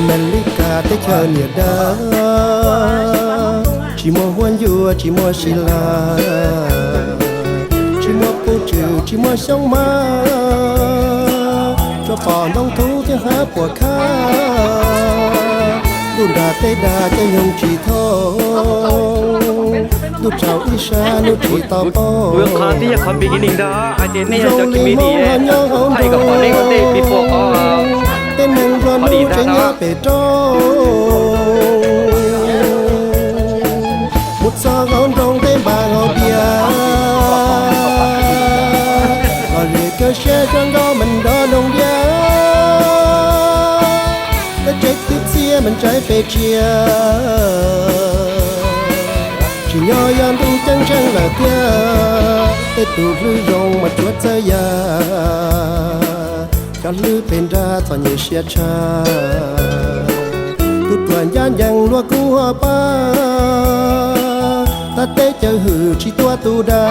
Amelikas teb chaws niam dab, tsis muaj huab ncua tsis muaj si las, tsis muaj pub tswm tsis muaj xyoob mas, tsuas pom ntoo thub thiab hav puas khab. Ntuj nram teb dag caij nyoog tsis thoob, ntuj tsaus ib sab hnub tsis tau paub. Zoo li Hmoob ho nyob hauv nroog, tej neeg nplua nuj tseem nyob pem roob. Mus txog hauv nroog tej npam hauv diav, los zem kawg siab zoo nkauj mas nrov nroo diav. Tej tsev twb txias mas ntsaim pes tsias, tsim nyog yog ntuj ceeb tsheej lawm tiag. Tej tus hlwb zoo mas tsuav txawv yam, cov hlwb pem nrag txom nyem siab tshaj. Tus ruam ncaj ncees luag kub ho pab, thaj teb chaws hwm tsis tuaj tus dag.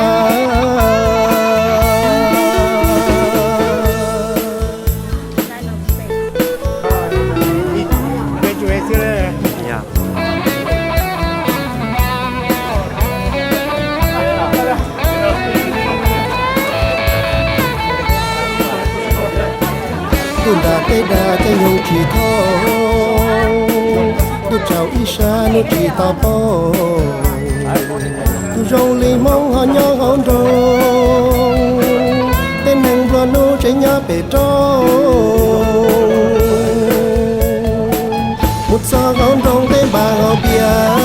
Ntuj nram teb dag caij nyoog tsis thoob, ntuj tsaus ib sab hnub tsis tau paub. Tus zoo li Hmoob ho nyob hauv nroog, tej neeg nplua nuj tseem nyob pem roob. Mus txog hauv nroog tej npam hauv diav,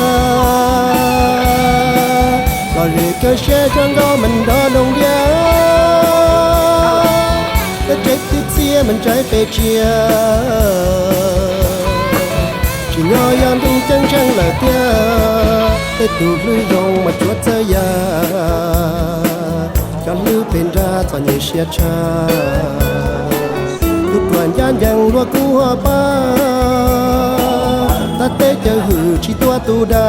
los zem kawg siab zoo nkauj mas nrov nroo diav. Tej tsev twb txias mas ntsaim pes tsias, tsim nyog yog ntuj ceeb tsheej lawm tiag. Tej tus hlwb zoo mas tsuav txawv yam, cov hlwb pem nrag txom nyem siab tshaj. Tus ruam ncaj ncees luag kub ho pab, thaj teb chaws hwm tsis tuaj tus dag.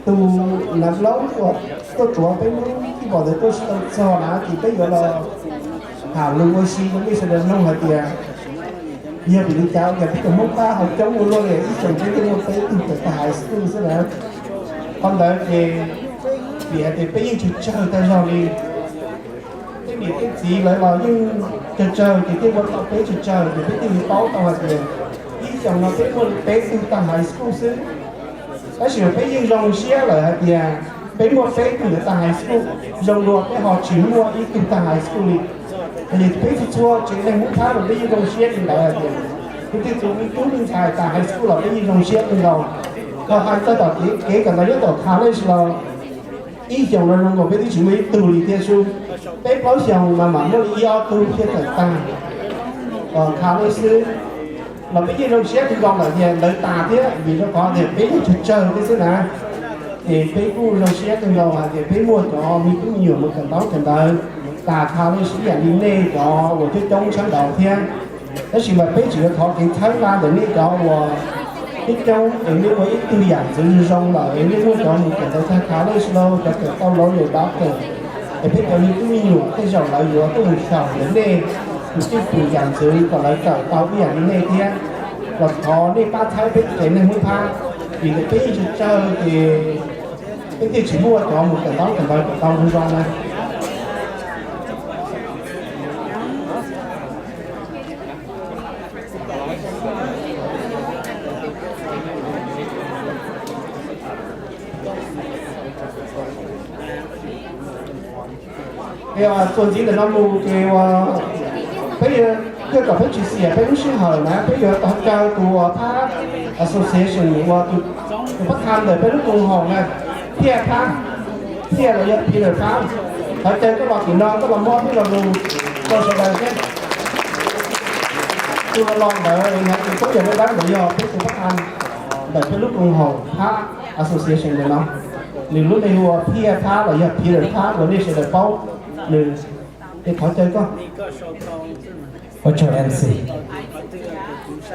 Tus nav laub uas tuaj tsuav peb hnub ib pom ntawd tuaj tsis tau txog na, ces peb yuav los tham lus ua si rau nej sawv daws mloog hais tias yog vim li cas ua cas peb cov Hmoob Thab ho coob ua luaj li, ib xyoos peb thiaj muaj peb tug tawm tag high school xwb na. Qhov ntawd ces vim hais tias peb yeej tsawg tsawg tag zog li. Tej niam tej txiv lawv los yeej tsawg tsawg ces thiaj muaj tau peb tsawg tsawg ces peb thiaj li paub tau hais tias ib xyoos no peb muaj li peb tug tag high school xwb. Tab sis mas peb yeej zoo siab lawm hais tias peb muaj peb tug ntawd tag high school, zoo dua peb ho tsis muaj ib tug tag high school li. Yog peb txhua txhua tsev neeg Hmoob Thab los peb yeej zoo siab li ntawd hais tias peb twb txhua ib tug me ntxhais tag high school los peb yeej zoo siab kawg nkaus. Ho hais txog tom kev kev kawm ntawv nyob tom college los ib xyoos no zoo nkaus peb twb tsis muaj ib tug li thiab sub. Peb plaub xyoos mas mam muaj li ib ob tug thiaj tawm tag college xwb. Los peb yeej zoo siab kawg nkaus lawm tias lawv tas thiab vim rau qhov tias peb yeej tsawg tsawg thiab xwb na. Ces peb kuj zoo siab kawg nkaus hais tias peb muaj cov me tub me nyuam mus kawm ntaub kawm ntawv tas college ib yam li nej cov uas coob coob sab nraud thiab. Tab sis mas peb tseem yuav thov kev txhawb nqa ntawm nej cov uas coob coob es nej ua ib tug yam ntxwv zoo lawm es nej muaj cov mus kawm ntawv tag college los cov kawm tau lawyer doctor, es peb cov me tub me nyuam tej zaum lawv yuav tuaj mus xyaum ntawm nej, mus cwj pwm yam ntxwv kom lawv kawm tau ib yam li nej thiab. Los thov nej pab txhawb peb tsev neeg Hmoob Thab, vim ntawm peb yeej tsawg tsawg ces peb thiaj tsis muaj cov mus kawm ntaub kawm ntawv kom tau zoo zoo na. Txuas ntxiv ntawm no mus ces uas Peb yuav, kom peb tsis xiam peb lub sij hawm na, peb yuav thov caw tus phab association uas tus phab tham ntawm peb lub koom haum na, Thiaj Phab, Thiaj los yog Peter Phab, thov caw koj los tim no koj los muab peb lo lus rau sawv daws thiab. Tus los los ntawd hais tias Toob Yawg Naj Dab ntawd yog peb tus phab tham ntawm peb lub koom haum phab association ntawm no. Nws lub npe hu ua Thiaj Phab los yog Peter Phab uas nej sawv daws paub nws. Es thov caw koj. Ua tsaug M C.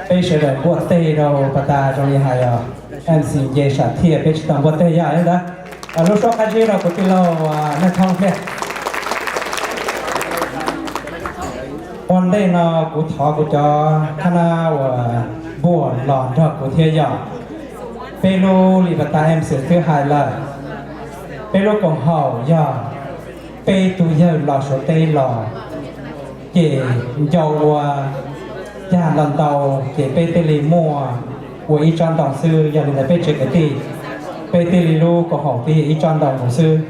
Peb sawv daws npuaj teg rau pas tas zoo li hais os. M C nce sam thiaj peb tsis tau npuaj teg yog li ntawd. Lub suab qab zib rau kuv tij laug Naj Thoob thiab. Ua ntej no kuv thov kuv cov khab nab uas npuaj los nrog kuv thiab yog. Peb lub li pas tas M C twb hais lawm, peb lub koom haum yog peb tug yawg los Suav teb los, ces ncau ua cag los ntau, ces peb thiaj li muaj ua ib tsob ntoo xwb. Yog li ntawd peb tsev kwv tij, peb thiaj li lub koom haum thiaj yog ib tsob ntoo mus xwb.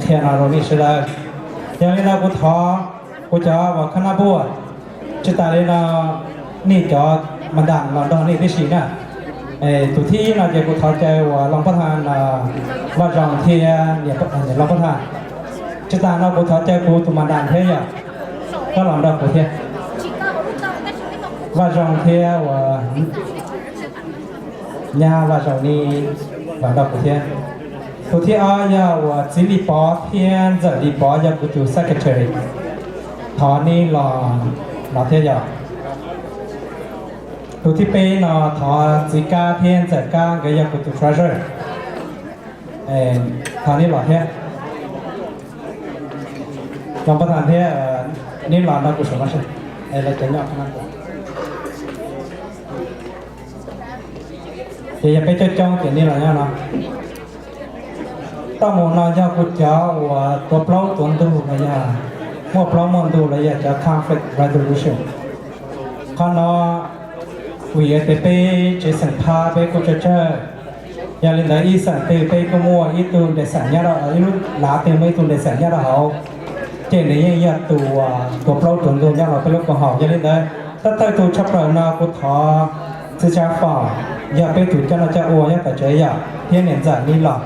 Qhia no rau nej sawv daws. Yog li ntawd kuv thov kuv cov uas khab nab npuaj, tsis tas li no nej cov mas das los nrog nej tib si na. Tus thib ib no ces kuv thov caw uas Looj Pob Tham, Vaj Zoo thiab niam Looj Pob Tham. Tsis tas no kuv thov caw kuv tus mas das thiab yog koj los nrog kuv thiab. Vaj Zoo thiab uas nyab Vaj Zoo ni los nrog kuv thiab. Tus thib ob yog uas Txiv Lis Pov thiab Ntxawm Lis Pov yog kuv tus secretary. Thov neb los, los thiab yog. Tus thib peb no thov Txiv Kab thiab Ntxawm Kab nkawd yog kuv tus treasurer. Thov neb los thiab. Looj Pob Tham thiab, neb los no kuv saum no seb. Lawv cov nyob qhov no. Ces yog peb coob coob ces neb los nyob no. Toj mus no yog kuv cov uas tuav plaub tuav ntug los yog muaj plaub muaj ntug los yog cov conflict resolution. Qhov no vim yog tias peb tsev xeem phab peb kuj tsawg tsawg, yog li ntawd ib xeem twg peb kuj muaj ib tug nres xeem nyob rau, ib lub lav twg muaj ib tug nres xeem nyob rau hauv, ces nws yeej yog tus tuav plaub tuav ntug nyob rau peb lub koom haum. Yog li ntawd thawj thawj tus tshaj plaws no kuv thov txiv Tsav Foom, yog peb tus coj noj coj ua nyob tom tsev yom, thiab niam Ntxawm neb los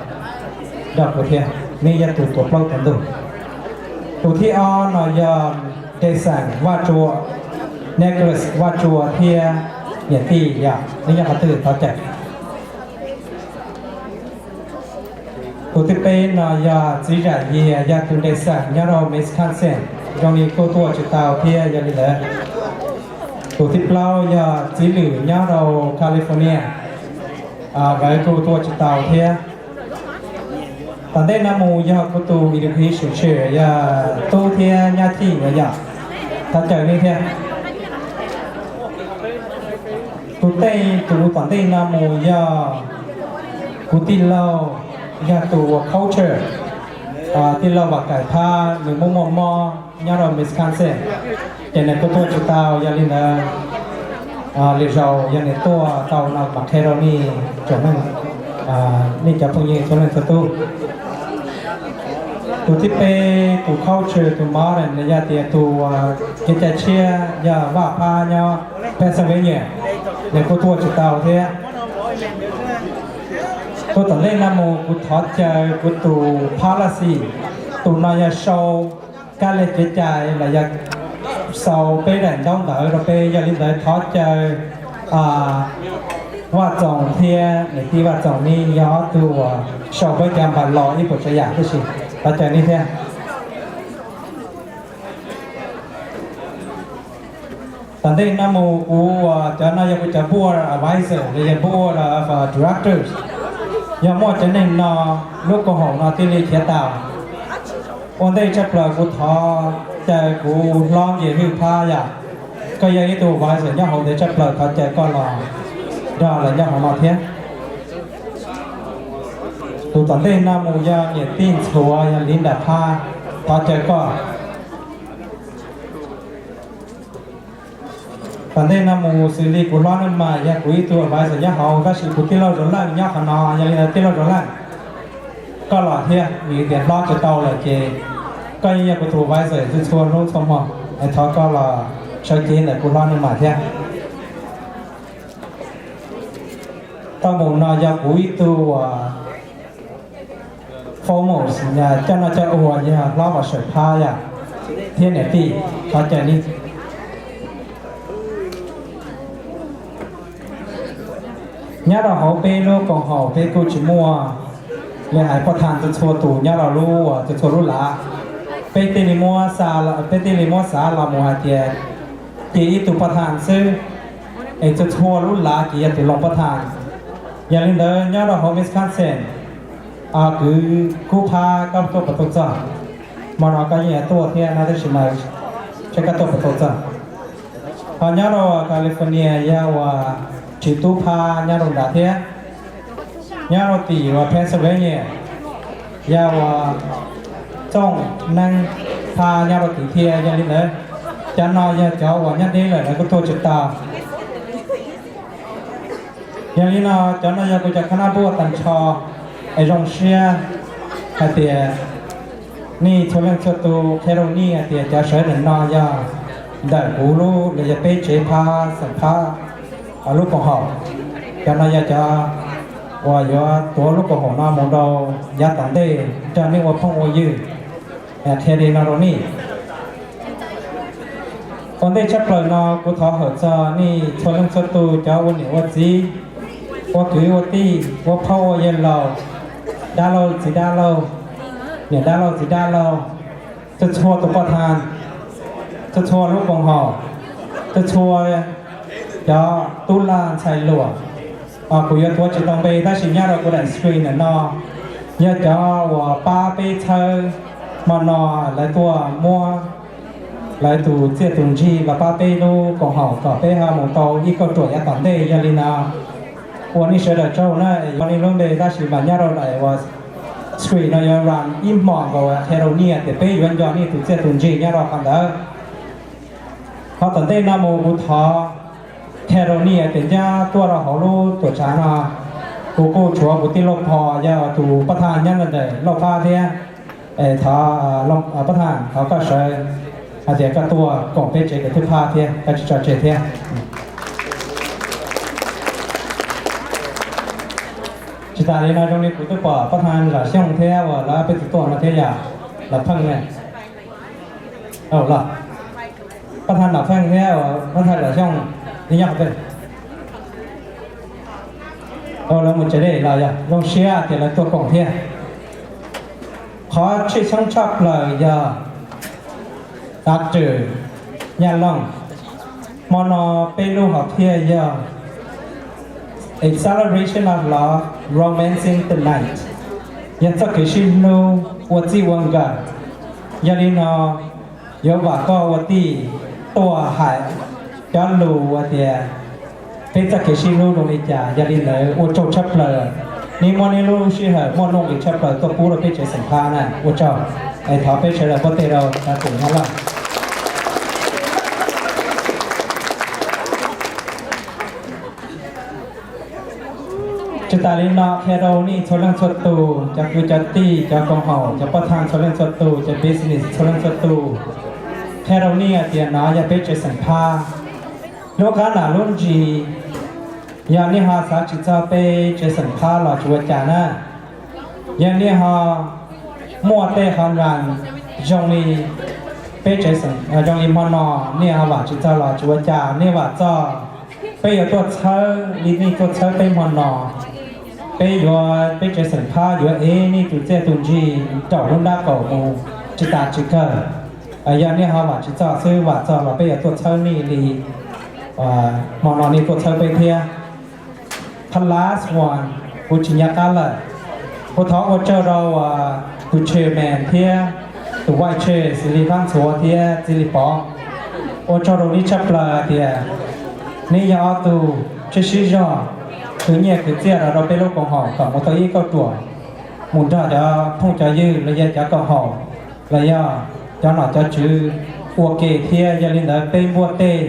nrog kuv thiab, neb yog tus tuav plaub tuav ntug. Tus thib ob no yog nres xeem Vaj Tsua, Nicholas Vaj Tsua thiab niam tij yom, neb nyob qhov twg thov caw. Tus thib peb no yog txiv Zam Yias, yog tus nres xeem nyob rau Wisconsin, zoo li kuj tuaj tsis tau thiab yog li ntawd. Tus thib plaub yog txiv Lwm nyob rau California, nkawd kuj tuaj tsis tau thiab. Tom ntej no mus yog kuv tus education chair yog Tub thiab Nyab Chij nkawd yom, thov caw nej thiab. Tus tej tus tom ntej no mus yog kuv tij laug, yog tus ua culture, tij laug Vam Kaim Thab, nws muaj muaj mob nyob rau Wisconsin, ces nws kuj tuaj tsis tau. Yog li ntawd lwm zaus yog nws tuaj tau no mam qhia rau nej tsoom neej, nej cov phooj ywg txhua leej txhua tus. Tus thib peb tus culture tus modern los yog tias tus kev cai tshiab yog Vaj Phab nyob Pennsylvania, nws kuj tuaj tsis tau thiab. Tus tom ntej no mus kuv thov caw kuv tus policy, tus no yog sau kab li kev cai los yog sau peb daim ntaub ntawv rau peb. Yog li ntawd thov caw Vaj Txoos thiab niam tij Vaj Txoos, nej yog ob tug uas sau peb cov npam los ib puas tsav yam tib si, thov caw nej thiab. Tom ntej no mus kuv, cov no yog kuv cov board advisor los yog board of directors. Yog muaj cov neeg no, lub koom haum no thiaj li khiav tau. Ua ntej tshaj plaws kuv thov caw kuv hlob Nkias Hwj Phab yom, koj yog ib tug advisor nyob hauv ntawd tshaj plaws, thov caw koj los nrog lawv nyob hauv no thiab. Tus tom ntej no mus yog niam tij Ntxhuav, yog Linda Phab, thov caw koj. Tom ntej no mus xws li kuv hlob Nuj Mas yog kuv ib tug advisor nyob hauv, tab sis kuv tij laug Zov Leej nyob qhov no, yog li ntawd tij laug Zov Leej, koj los thiab, vim tias hlob tsis tau lawm ces koj yeej yog kuv tus advisor txhua txhua hnub txhua hmo, es thov koj los sawv cev ntawm kuv hlob nws mas thiab. Tau mus no yog kuv ib tug uas formal, coj noj coj ua yog hlob Vam Sawm Phab yom, thiab niam tij, thov caw nej. Nyob rau hauv peb lub koom haum peb kuj tsis muaj li hais poj thas txhua txhua tus nyob rau lub, txhua txhua lub lav. Peb thiaj li muab xa, peb thiaj li muab xav los mus hais tias cia ib tug poj thas xwb, es txhua txhua lub lav ces yog tus loos poj thas. Yog li ntawd nyob rau hauv Wisconsin, kwv Kub Phab koj tuaj puas tau txog? Hmo no koj yeej yuav tuaj thiab no tab sis mas seb koj tuaj puas tau txog. Ho nyob rau California yog uas Tsis Tub Phab nyob rau nrad thiab. Nyob rau tim uas Pennsylvania yog uas Txooj Neeb Phab nyob rau tim thiab. Yog li ntawd cov no yog cov uas nyob deb lawm lawv kuj tuaj tsis tau. Yog li no cov no yog kuv cov kab nab npuaj tag nrho, es zoo siab hais tias nej txhua leej txhua tus qhia rau nej hais tias cov sawv ntawm no yog ntawm kuv lub los yog peb tsev phab xeem phab lub koom haum. Cov no yog cov uas yuav tuav lub koom haum no mus rau yav tom ntej nrog nej ua phooj ua ywg. Qhia li no rau nej. Ua ntej tshaj plaws no kuv thov hawm txog nej txhua leej txhua tus cov ua niam ua txiv, ua kwv ua tij, ua phob ua yawg laus, dab laug txiv dab laug, niam dab laug txiv dab laug, txhua txhua tus poj thas, txhua txhua lub koom haum, txhua txhua cov tub lag ntxhais luam. Kuv yuav tuav tsis tau npe tab sis nyob rau kuv daim screen ntawm no yog cov uas pab peb txhawb hmo no, lawv tuaj muab lawv tus txiaj tus ntsig los pab peb lub koom haum kom peb ho mus tau ib kauj ruam yav tom ntej. Yog li no ua nej sawv daws tsaug na, es yuav nej lub npe tab sis mas nyob rau daim uas screen no yuav run ib hmos nkaus qhia rau nej tias peb yuav nco nej tus txiaj tus ntsig nyob rau qhov ntawd. Qhov tom ntej no mus kuv thov qhia rau nej tias ncaj tuaj rau hauv lub tuam tsav no, kuv kuj tshuav kuv tij Lauj Phos yog tus pab thaj nyob ntawm Lauj Phab thiab. Es thov pab thaj thov koj sawv hais tias koj tuaj koom peb tsev kwv tij Phab thiab, koj tsis tso tseg thiab. Tsis tas li no zoo li kuv twb pom pab thaj Zam Xyooj thiab uas lawv peb tus tuaj no thiab yog Nam Pheej ne. Los pab thaj Nam Pheej thiab pab thaj Zam Xyooj nyob qhov twg? Lawv mus tsev dej los yog zoo siab tias lawv tuaj koom thiab. Qhov tshwj xeeb tshaj plaws yog Doctor Nyaj Looj, hmo no peb lub hom phiaj yog A Celebration of Love, Romancing the Night, yog txoj kev sib hlub ua txij ua nkawm. Yog li no yuav vam koj ua tij tuaj hais cov lus hais tias peb txoj kev sib hlub zoo li cas. Yog li ntawd ua tsaug tshaj plaws, nej muab nej lub sij hawm muaj nuj nqis tshaj plaws tuaj pub rau peb tsev xeem Phab na, ua tsaug. Es thov peb sawv daws npuaj teg rau Doctor Nyaj Looj. Tsis tas li no qhia rau nej txhua leej txhua tus, cov kwv cov tij, cov koom haum, cov pab thaj txhua leej txhua tus, cov business txhua leej txhua tus, qhia rau nej hais tias no yog peb tsev xeem Phab. Lub qab nam lub ntsis, yog nej ho xav tsis txog peb tsev xeem Phab los tsis ua cas na. Yog nej ho muaj tej qhov nkas zoo li peb tsev xeem, zoo li hmo no, nej ho vam tsis txog los tsis ua cas, nej vam txog peb yuav tuaj txhawb li nej tuaj txhawb peb hmo no. Peb yuav, peb tsev xeem Phab yuav ev nej tus txiaj tus ntsig rau lub nrab qaum mus tsis tas tsis kawg. Yog nej ho vam tsis txog xwb, vam txog los peb yuav tuaj txhawb nej li hmo no nej tuaj txhawb peb thiab. Qhov last one, kuv tsis nco qab lawm. Kuv thov ua tsaug rau tus chairman thiab tus vice chair, Xis Lis Fab Ntxhuav thiab Txiv Lis Pov. Ua tsaug rau nej tshaj plaws tias neb yog ob tug tshwj sib zog khwv nyiaj khwv txiaj los rau peb lub koom haum kom mus tau ib kauj ruam mus nrog cov phooj cov ywg los yog cov koom haum los yog cov nom cov tswv ua ke thiab. Yog li ntawd peb npuaj teg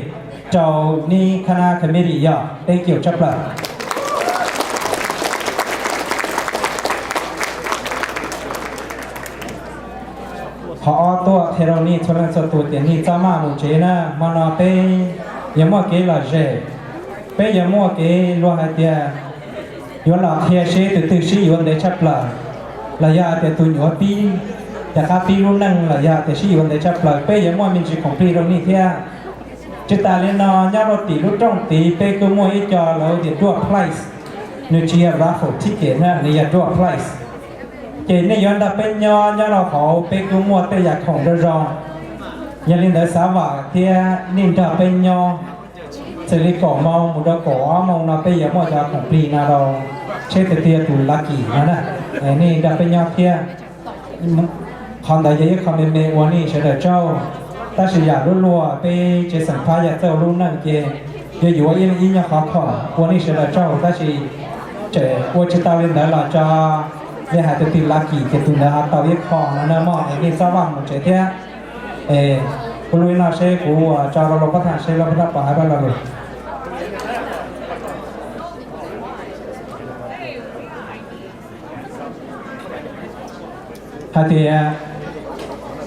rau neb khab nab committee yog peb kiu tshaj plaws. Qhov ob tuaj qhia rau nej txhua leej txhua tus tias nej txhob maj mus tsev na, hmo no peb yuav muaj kev lom zem, peb yuav muaj kev luag hais tias yuav los qhia seb tus twg sib yuav ntev tshaj plaws, los yog hais tias tus nyuam pib, rov qab pib lub neej los yog tias sib yuav ntev tshaj plaws, peb yuav muaj me ntsis khoom plig rau nej thiab. Tsis tas li no, nyob rau tim lub rooj tid peb kuj muaj ib co lawv tias door prize, nws tsis yog raffle ticket na, nws yog door prize. Ces nej yuav nrog peb nyob, nyob rau hauv peb kuj muaj tej yam khoom zoo zoo. Yog li ntawd xav vam thiab nej nrog peb nyob, xws li kaum moo mus rau kaum ob moo no peb yuav muaj cov khoom plig no rau, seb tus twg yog tus lucky no na. Nej nrog peb nyob thiab. Qhov ntawd yog ib qho me me ua nej sawv daws tsaug, tab sis yam lub luag peb tsev xeem Phab yog txawj ua lub neej ces yuav yuav ib leeg ib nyuag qhov khoom ua nej sawv daws tsaug, tab sis tseem ua tsis tau li ntawd los tso, li hais tus twg lucky ces tus ntawd ho tau ib qho no na mog, es nej txhob vaj mus tsev thiab. Es kuv lub no seb kuv tso rau Lauj Pab Thaj seb Lauj Pab Thaj puas hais pab lo lus. Hais tias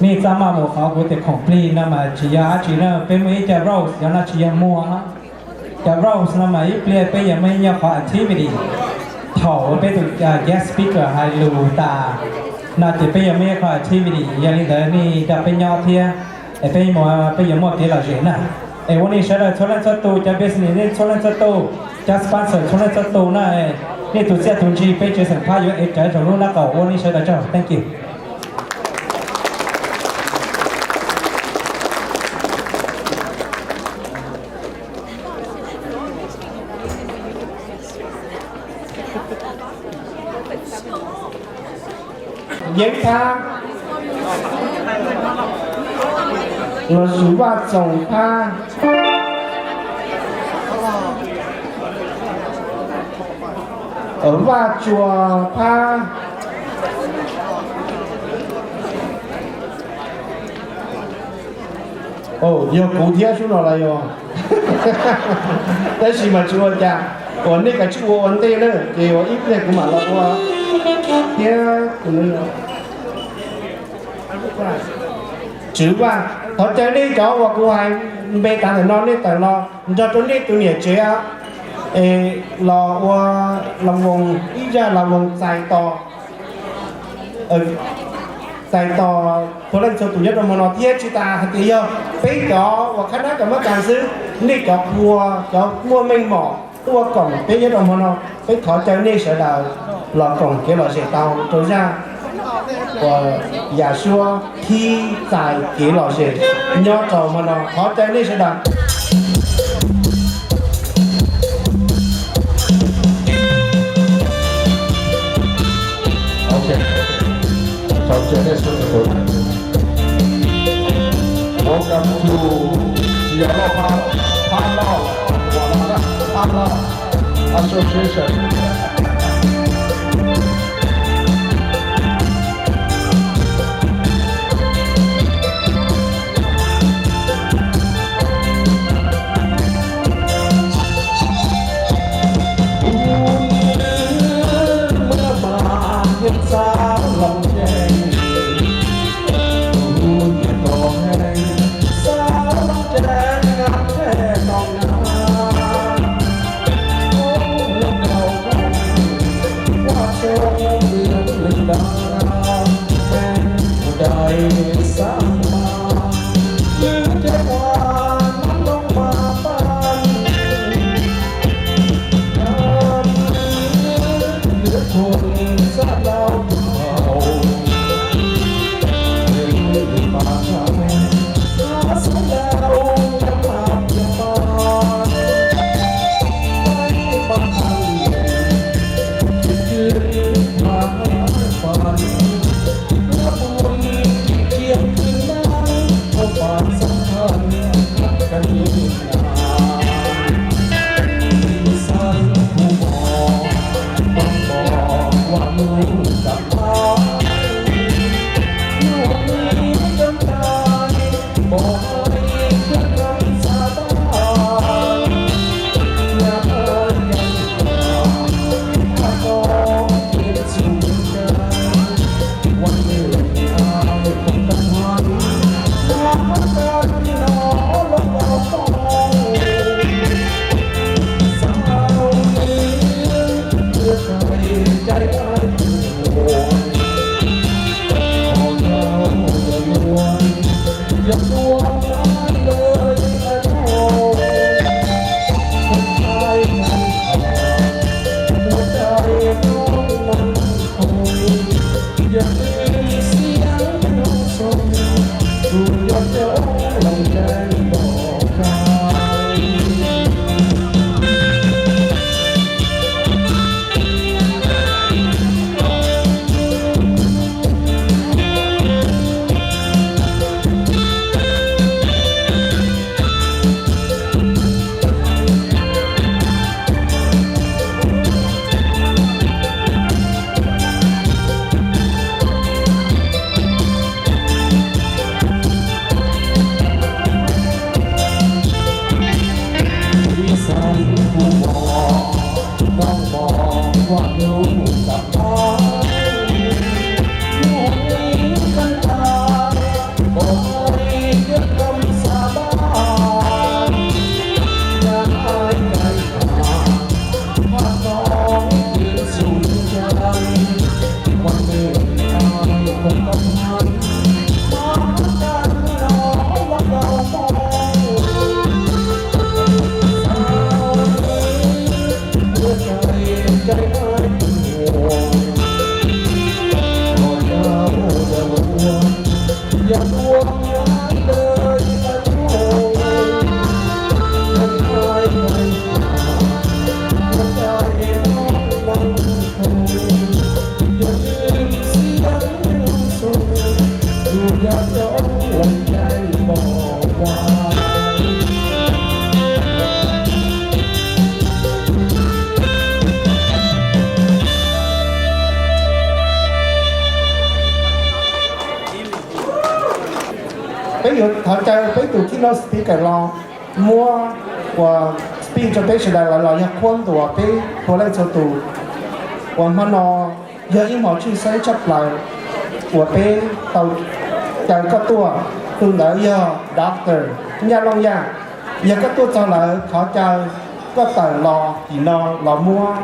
nej txaj maj mus qhov kuv tias khoom plig no mas tsis yog dab tsi na, peb muaj ib co rose, cov no tsis yog muag, cov rose no mas ib pliag peb yuav muaj ib nyuag qhov activity. Thaum peb tus guest speaker hais lus tas no ces peb yuav muaj ib qho activity, yog li ntawd nej nrog peb nyob thiab, es peb, peb yuav muaj kev lom zem na. Es ua nej sawv daws txhua leej txhua tus, cov business nej txhua leej txhua tus, cov sponsor txhua leej txhua tus na, nej tus txiaj tus ntsig peb tsev xeem Phab yuav ev rawv rau lub nab qaum, ua nej sawv daws tsaug, thank you. Yeeb Phab, los sis Vaj Txoos Phab, Vaj Tsua Phab. Yog kuv thiab sub no los yog, tab sis mas tsis ua cas, uas nej kav tsij ua ua ntej na, ces ua ib pliag kuv mam los ua thiab. Tswv Vaj, thov caw nej cov uas kuv hais npe tas ntawm no nej tawm los nrog rau nej tus niam tsev los ua, los voos ib zaj los voos txais tos, txais tos txhua leej txhua tus nyob rau hmo no thiab. Tsis tas hais tias yog peb cov uas khab nab cov mab kas xwb, nej cov qhua cov muaj meej mom tuaj koom peb nyob rau hmo no, peb thov caw nej sawv daws los koom kev lom zem tau rau zaj uas yam suab thib txais kev lom zem nyob rau hmo no, thov caw nej sawv daws. Welcome to Yellow Park, Park Law, Park Law Association. Peb yuav thov caw peb tus keynote speaker los muab ua speech rau peb sawv daws los yog qhuab ntuas peb txhua leej txhua tus. Uas hmo no yog ib hmo tshwj xeeb tshaj plaws uas peb tau caw koj tuaj. Tus ntawd yog Doctor Ncaj Looj Yaj. Yog koj tuaj txog lawm thov caw koj tawm los tim no los muab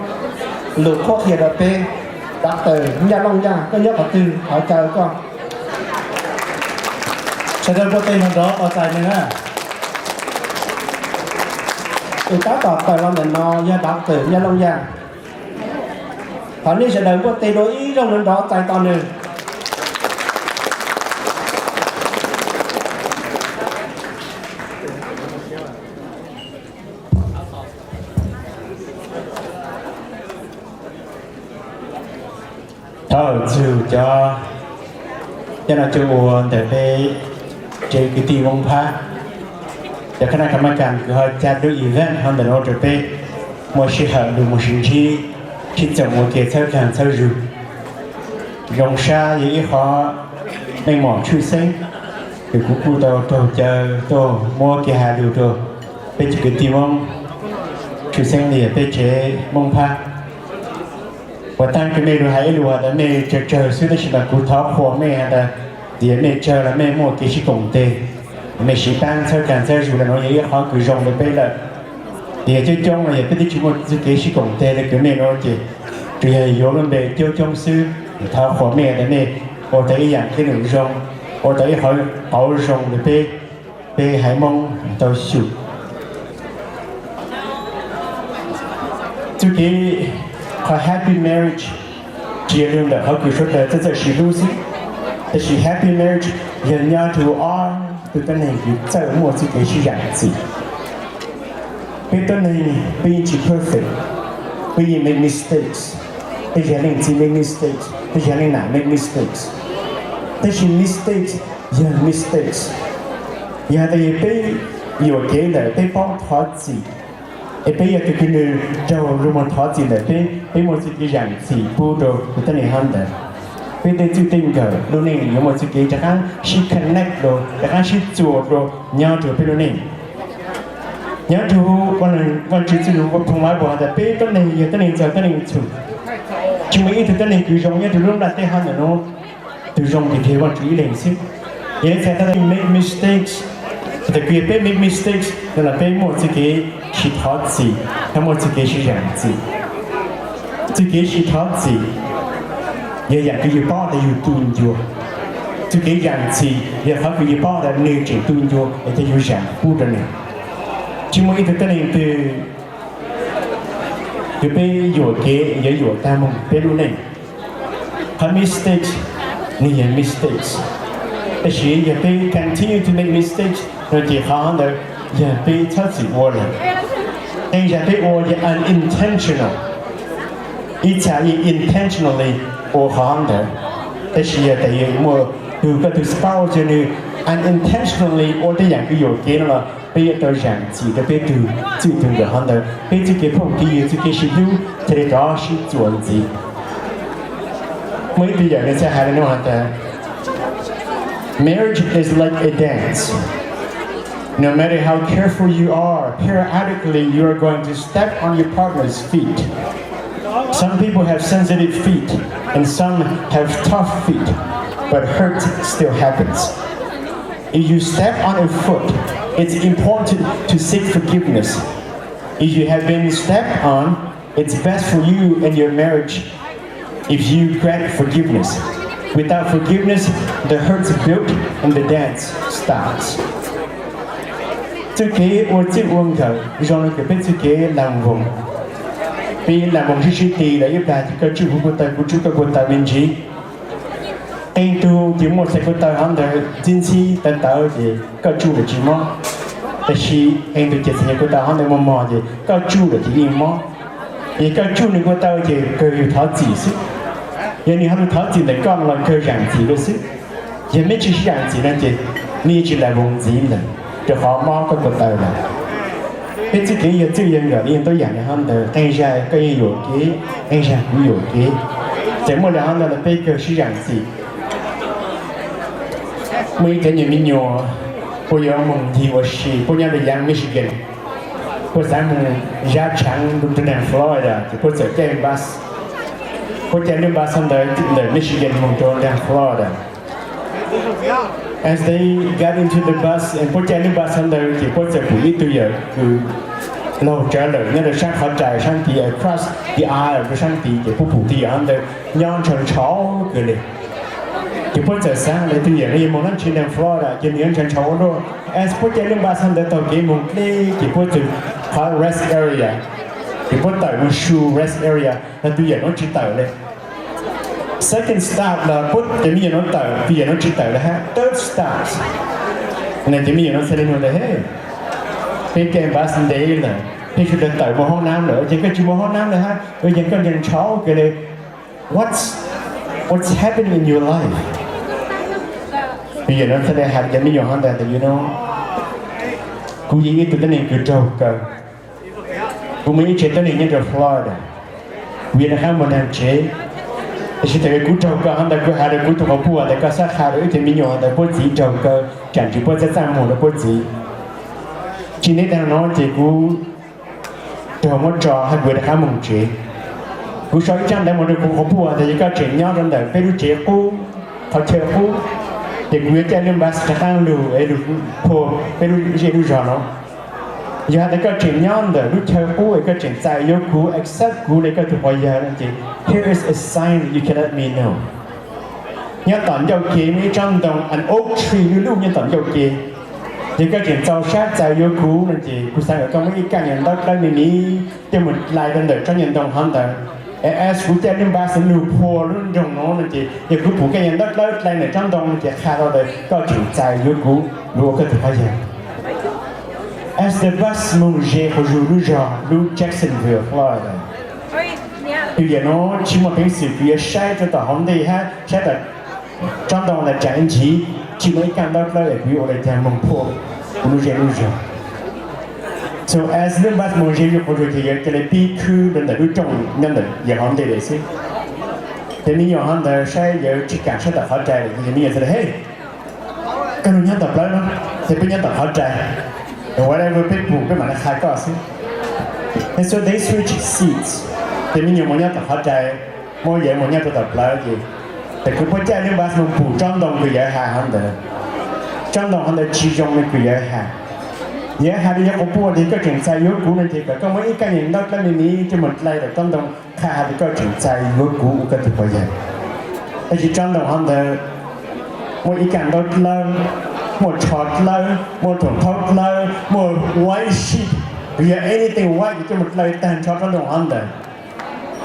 lus qhuab qhia rau peb. Doctor Ncaj Looj Yaj, koj nyob qhov twg, thov caw koj. Sawv daws npuaj teg nrov nrov tos txais nws na. Tus tab tom tawm los ntawm no yog Doctor Ncaj Looj Yaj. Thov nej sawv daws npuaj teg dua ib zaug nrov nrov txais tos nws. Thov txug cov, cov no cov ua ntawm peb tsev kwv tij Hmoob Phab, cov khab nab khab mab kas kws ho ca lub event ho ntawm no rau peb muaj sij hawm lug moog sib ntsib, sib txoom ua ke txhawb kaag txhawb zug. Zoo sab yog ib qhov meej mom tshwj xeeb kws kuv kuj tau raug caw tuaj muab kev has lug rua peb cov kwv tij Hmoob, tshwj xeeb li peb tsev Hmoob Phab. Puas taag kws mej lug has ib lus has tas mej tsawg tsawg xwb, tab sis mas kuv thov qhuas mej has tas, tias mej tsawg los mej muaj kev sib koom tes, mej sib paab txhawb kaag txhawb zug lawm no yog ib qhov kws zoo rau peb lawm. Tias coob coob los yog peb twb tsis muaj txuj kev sib koom tes le kws mej no ces tsuas yog yuav lub npe coob coob xwb. Thov qhuas mej tas mej ua tau ib yaam kev lom zoo, ua tau ib qhov qauv zoo rau peb, peb haiv Moob tau xyum. Txuj kev qhov happy marriage tsis yog lug ntawm qhov kws suav dlawg txawj txawj sib hlub xwb, tab sis happy marriage yog nyob rua ob tug tuab neeg kws txawj muaj txuj kev sib zam txim. Peb tuab neeg peb yeej tsis perfect, peb yeej make mistakes, peb yog leej txiv make mistakes, peb yog leej nam make mistakes, tab sis mistakes yog mistakes. Yog tas yog peb yuam kev ntawm peb paub thov txim, es peb yog tug kws nwg raug lug moog thov txim ntawm peb, peb muaj txuj kev zam txim pub rua tug tuab neeg hab ntawd, peb tej txuj tej nkawm lub neej yuav muaj txuj kev rov qaab sib connect rua, rov qaab sib txuas rua nyob rua peb lub neej. Nyob rua Vaajtswv txuj lug Phoo Bible has tas peb tuab neeg yog tuab neeg ntxawg tuab neeg txhum, tsis muaj ib tug tuab neeg kws zoo nyob rua lub nplaj teb hab ntawm nuav, tug zoo ces Vaajtswv ib leeg xwb. Yog le caag tas make mistakes, tas kws peb make mistakes no los peb muaj txuj kev sib thov txim, hab muaj txuj kev sib zam txim. Txuj kev sib thov txim yog yam kws yug paub tas yug tu ncua. Txuj kev zaam txim yog qhov kws yug paub tas nwg tseem tu ncua es ca yug zaam pub rua nwg. Tsi muaj ib tug tuab neeg twg kws peb yuam kev yuav yuam taag moog peb lub neej. Qhov mistakes nwg yog mistakes, tab sis yog peb continue to make mistakes no ces qhov ntawd yog peb txhob txwm ua lawm. Qee zag peb ua yog unintentional, ib txha yog intentionally ua qhov ntawd. Tab sis yog tas yog muaj tug koj tug spouse yog nwg unintentionally ua tej yam kws yuam kev no los peb yuav tau zaam txim rua peb tug txwj tug nkawm qhov ntawd. Peb txuj kev phooj kev ywg txuj kev sib hlub ca le rov sib txuas ntxiv. Muaj ib tug yawm nwg txawm has le nuav has tas, marriage is like a dance. No matter how careful you are, periodically you are going to step on your partner's feet. Some people have sensitive feet and some have tough feet, but hurt still happens. If you step on a foot, it's important to seek forgiveness. If you have been stepped on, it's best for you and your marriage if you grant forgiveness. Without forgiveness, the hurts build and the dance stops. Txuj kev ua txij ua nkawm zoo le kws peb txuj kev laag voos. Peb laag voos sib sib ti lawm ib plag ces koj tsuj kuv kuv taw, kuv tsuj koj kuv taw me ntsis. Qee tug ces muaj xaiv kuv taw hov ntawd ntxhib ntxhib tawv tawv ces koj tsuj lawm tsis mob, tab sis qee tug ces xaiv kuv taw hov ntawd mos mos ces koj tsuj lawm ces yeej mob. Ces koj tsuj nwg kuv taw ces kawg yug thov txim xwb. Yog nwg ho lug thov txim ntawm koj no los kawg zaam txim lawm xwb. Yog meb tsi sib zaam txim no ces meb yeej tsi laag voos ntxiv ntawd, rua qhov mob koj kuv taw lawm. Peb txuj kev yog txwj yog nkawm le yeej tuab yaam le hov ntawd, qee zag koj yeej yuam kev, qee zag kuv yuam kev. Txawm muaj le hov ntawd los peb kawg sib zaam txim. Muaj ib cov nyuag me nyuam, puab yuav moog ncig ua si, puab nyob rua yaav Michigan. Puab xaav moog zab tshaav rua nraag Florida ces puab txawm caij bus. Puab caij lub bus ntawd ntawm Michigan moog rua nraag Florida. As they got into the bus, puab caij lub bus ntawd ces puab txawm pum ib tug yawm kws laug tsawv lawm nyob rua saab qhov rais saab tid, across the aisle rua saab tid, ces puab pum tug yawm ntawd nyob ntshaw ntshaw kawg le. Ces puab txawm xaav tas tug yawm no yog moog dlaab tsi nraag Florida ces nwg yuav ntshaw ntshaw ua luaj. As puab caij lub bus ntawd taug kev moog dleb ces puab txawm qhov rest area, ces puab tawm moog su rest area los tug yawm nuav tsi tawm le. Second stop los puab cov me nyuam nuav tawm, tug yawm nuav tsi tawm le hab. Third stop, cov me nyuam nuav txhad le nuav tas, He, peb caij bus ntev lawm, peb sawv daws tawm moog hoob naab lawm, ua caag koj tsi moog hoob naab le hab? Ua caag koj ntshaw ntshaw kawg le? What's, what's happening in your life? Tug yawm nuav txhad le has cov me nyuam hov ntawd tas, You know, kuv yog ib tug tuab neeg kws raug kaw. Kuv muaj ib tsev tuab neeg nyob rua Florida. Kuv yog nws qab muag nraag tsev. Tab sis thaum kuv raug kaw hov ntawd kuv has rua kuv tug quas puj tas koj xaav qha rua wb cov me nyuam tas puab txiv raug kaw, tsam ntsis puab txaj txaj muag rua puab txiv. Tsi ntev taag nuav ces kuv raug muab tso hab kuv rov qab moog tsev. Kuv sau ib tsab ntawv moog rua kuv quas puj tas yog koj tseem nyob rua ntawm peb lub tsev qub, qhov chaw qub, ces kuv yuav caij lub bus rov qaab lug es lug phua peb lub zej lub zog nuav. Yog has tas koj tseem nyob ntawm lub chaw qub es koj tseem txais yuav kuv, accept kuv le koj tug quas yawg no ces here is a sign that you can let me know. Nyob tom ncauj ke muaj ib tsob ntoo, an oak tree, lub luj nyob tom ncauj ke. Yog koj tseem txaus sab txais yuav kuv no ces kuv xaav kom koj muab ib kaaj nyuag ntaub dlawb me me coj moog dlai rua ntawm tsob nyuag ntoo hov ntawd. Es as kuv caij lub bus lug phua lub nroog nuav no ces yog kuv pum kaaj nyuag ntaub dlawb dlai ntawm tsob ntoo no ces qha tau tas koj tseem txais yuav kuv lug ua koj tug quas yawg. As the bus moog ze quas zug lub zog lub Jacksonville, Florida, tug yawm nuav tsi muaj peev xwm kws yuav saib rua tom hauv ntej hab saib tas tsob ntoo ntawd tseem nthiv, tsi muaj ib kaaj ntaub dlawb es kuv yuav ua le caag moog phua kuv lub zej lub zog. So as lub bus moog ze lub quas zug ces yawg ca le pib khwb rua ntawm lub rooj nyob ntawm yawg hauv ntej le xwb. Ces me nyuam hov ntawd saib yawg tsi kaam saib tom qhov rai le ces me nyuam tas, He, koj lug nyob tom plawv nuav, ces peb nyob tom qhov rai. Whatever peb pum peb maam le qha koj xwb. And so they switch seats. Ces me nyuam moog nyob tom qhov rai, muab yawg moog nyob rua tom plawv ces, tas kuv puab caij lub bus moog pum tsob ntoo kws yawg has hov ntawd. Tsob ntoo hov ntawd tsi zoo le kws yawg has. Yog hais tias yog quas puj tias koj tseem txais yuav kuv no ces kom koj muab ib kaj ntaub dlawb me me coj mus dlai rau tsob ntoo qha hais tias koj tseem txais yuav kuv ua koj tus pog yawg. Tab sis tsob ntoo hov ntawd muaj ib kaj ntaub dlawb, muaj tsho dlawb, muaj thoom thaub dlawb, muaj white sheet, yog anything white coj mus dlawb tag nrho tsob ntoo hov ntawd.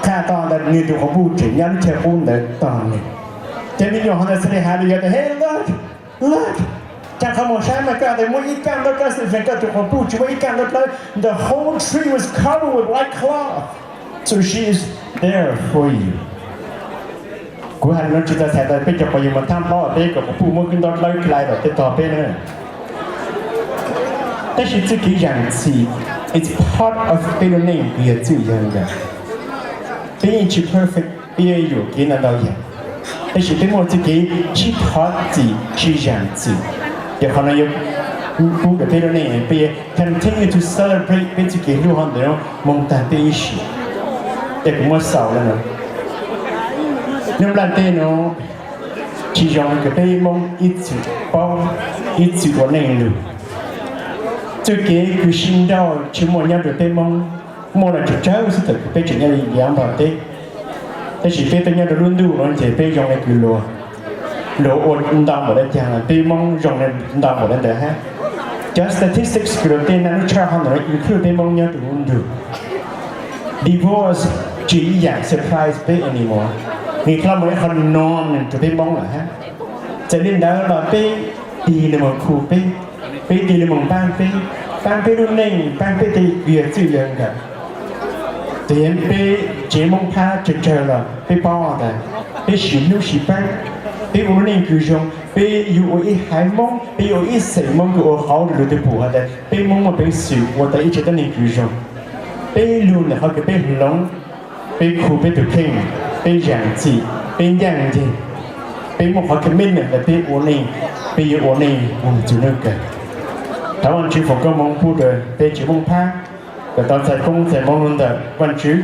Qha tau ntawd nws tus quas puj tseem nyob lub chaw qub ntawd tog nws. Ces me nyuam hov ntawd thiaj li hais rau yawg tias, Hey, look, look, tsa qhov mus saib mas koj tias muaj ib kaj ntaub dlawb xwb, koj tus quas puj tsis muaj ib kaj ntaub dlawb. The whole tree was covered with white cloth. So she is there for you. Kuv hais no tsis tau txhais tau peb cov quas yawg mus thaab plaub peb kom quas puj muab koj ntaub dlawb dlai rau tej tog peb na. Tab sis txuj kev zaam txim, it's part of peb lub neej yog txwj yog nkawm. Peb yeej tsis perfect, peb yeej yuam kev ntau ntau yam, tab sis peb muaj txuj kev sib thov txim sib zaam txim. Ces qhov no yuav pub rau peb lub neej peb yuav continue to celebrate peb txuj kev hlub hov ntawm Moob taag peb ib sim. Ces kuv muab xaus le nuav, nub nplaj teb nuav tsis zoo kws peb Moob ib txwm paub, ib txwm ua neej lug. Txuj kev kws sib nrauj tsis muaj nyob rau peb Moob, muaj los tsawg tsawg xwb thaum kws peb tseem nyob yav nplog teb. Tab sis peb tuaj nyob rau lub ntuj no ces peb zoo le kws luag, luag ua ntau npaum le caag, peb Moob zoo le ntau npaum le ntawd hab. Cov statistics kws luag tej naj lub tshaj hov ntawm no include peb Moob nyob rau lub ntuj. Divorce tsis ib yaam surprise peb anymore, nwg tau muaj ib qho norm rau peb Moob lawm hab. Txawm li ntawd los peb tig le moog khu peb, peb tig le moog paab peb, paab peb lub neej, paab peb tej kws yog txwj yog nkawm. Tes peb tsev Moob Phab tsawg tsawg los peb paub tas peb sim hlub sim paab, peb ua lub neej kws zoo, peb yuav ua ib haiv Moob, peb yuav ua ib xeem Moob kws ua qauv rau lug tug pum has tas peb Moob muaj peev xwm ua tau ib tsev tuab neeg kws zoo. Peb lug ntawm qhov kws peb hloov, peb khu peb tug kheej, peb zaam txim, peb ncaaj nceeg, peb muaj qhov commitment tas peb ua neej, peb yuav ua neej moog txug nub kawg. Thov Vaajtswv foom koob moov pub rau peb tsev Moob Phab kom tau txais koob txais moov lug ntawm Vaajtswv,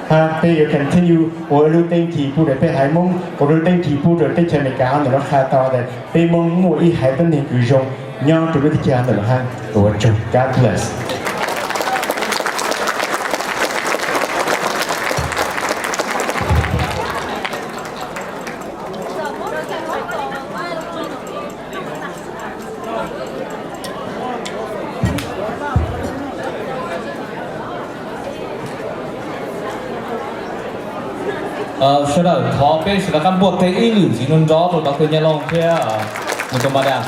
hab peb yuav continue ua lub teeb kis pub rau peb haiv Moob, ua lub teeb kis pub rau teb chaws Amelikas hov ntawm no qha tau tas peb Moob muaj ib haiv tuab neeg kws zoo nyob rau lub teb chaws hov ntawm no hab. Ua tsaug, God bless. Sawv daws thov peb sawv daws qab npuaj teg ib lwm ntxiv nrov nrov rau Doctor Nyaj Looj thiab nws tus madam.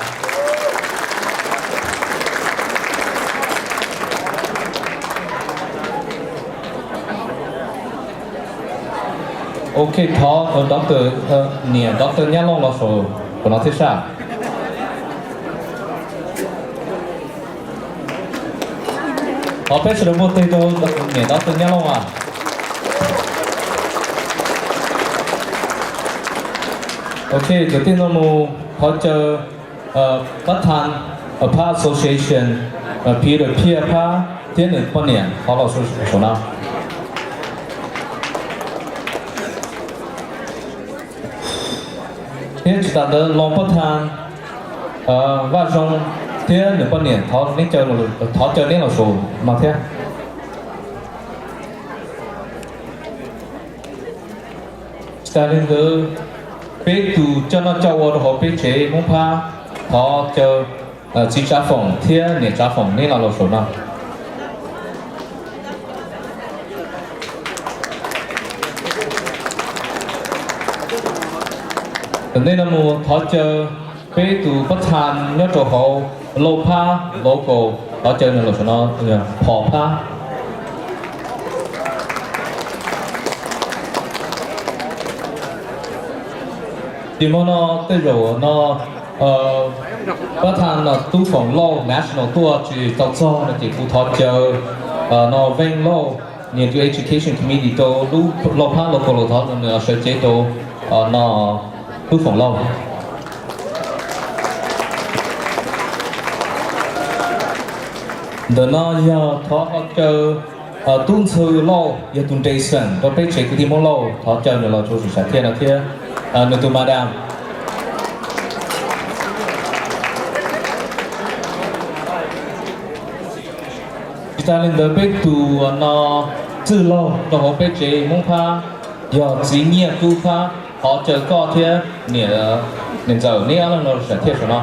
Ok, thov Doctor, niam Doctor Nyaj Looj los saum no thiab sab. Thov peb sawv daws npuaj teg rau niam Doctor Nyaj Looj as. Ok, kwv tij, no mus thov caw Pab Than, Pab Association, Peter Phiaj Phab thiab nws poj niam thov los saum no. Thiab tsis tas ntawd los Pab Than Vaj Zoo thiab nws poj niam thov caw neb los saum no thiab. Tsis tas li ntawd, peb tus coj noj coj ua rau hauv peb tsev Hmoob Phab, thov caw txiv Tsav Foom thiab niam Tsav Foom neb los los saum no. Ntawm no mus thov caw peb tus Pab Than nyob rau hauv Lauj Phab Local, thov caw nws los saum no, Phom Phab. Tim no tej zaum no Pab Than Tub Foom Lauj National tuaj tsis tau txog no ces kuv thov caw no Veej Lauj, niam tus Education Committee rau lub Lauj Phab Local los thov nws sawv cev rau no Tub Foom Lauj. Ntawm no yog thov caw Tub Ntxhw Lauj, yog tus nres xeem rau peb tsev kwv tij Hmoob Lauj, thov caw nws los rau saum sam thiaj no thiab nws tus madam. Tsis tas li ntawd peb tus no txwj laug rau hauv peb tsev Hmoob Phab yog txiv Nyiaj Kub Phab, thov caw koj thiab niam, niam ntxawm neb ob leeg los sam thiaj saum no.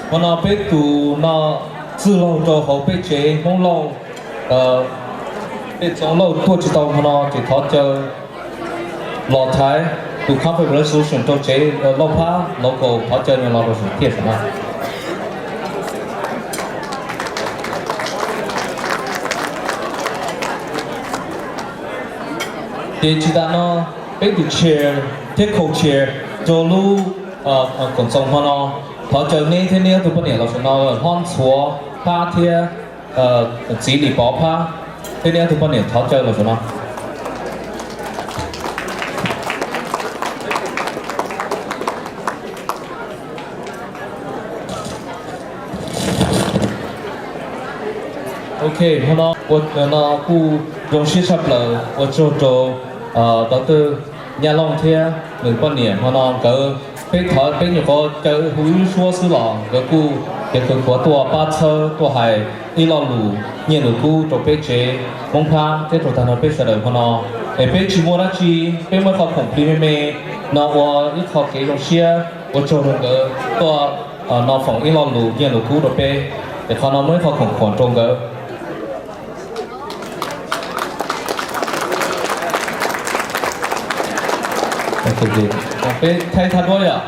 Hmo no peb tus no txwj laug rau hauv peb tsev Hmoob Lauj, peb txoov Lauj tuaj tsis tau hmo no ces thov caw los thaiv tus confidential resolution rau tsev Lauj Phab local, thov caw nws los rau sam thiaj saum no. Ces tsis tas no peb tus chair thiab co-chair rau lub koom txoos hmo no, thov caw neb thiab neb ob tug poj niam los saum no, Hlob Ntxhuav Phab thiab txiv Lis Pov Phab, thiab neb ob tug poj niam thov caw los saum no. Ok, hmo no ua no kuj zoo siab tshaj plaws, ua tsaug rau Doctor Nyaj Looj thiab nws poj niam hmo no nkawd, peb thov peb nyuam qhuav caw hu ib lub suab xwb los nkawd kuj cev khwv khuav tuaj pab txhawb tuaj hais ib lo lus nyiaj lus kub rau peb tsev Hmoob Phab thiab rau tag nrho peb sawv daws hmo no. Es peb tsis muaj dab tsi, peb muaj ib qho khoom plig me me no ua ib qho kev zoo siab ua tsaug rau nkawd tuaj no foom ib lo lus nyiaj lus kub rau peb. Es qhov no muaj ib qho khoom khuam rau nkawd. Peb thaij thaj duab yom.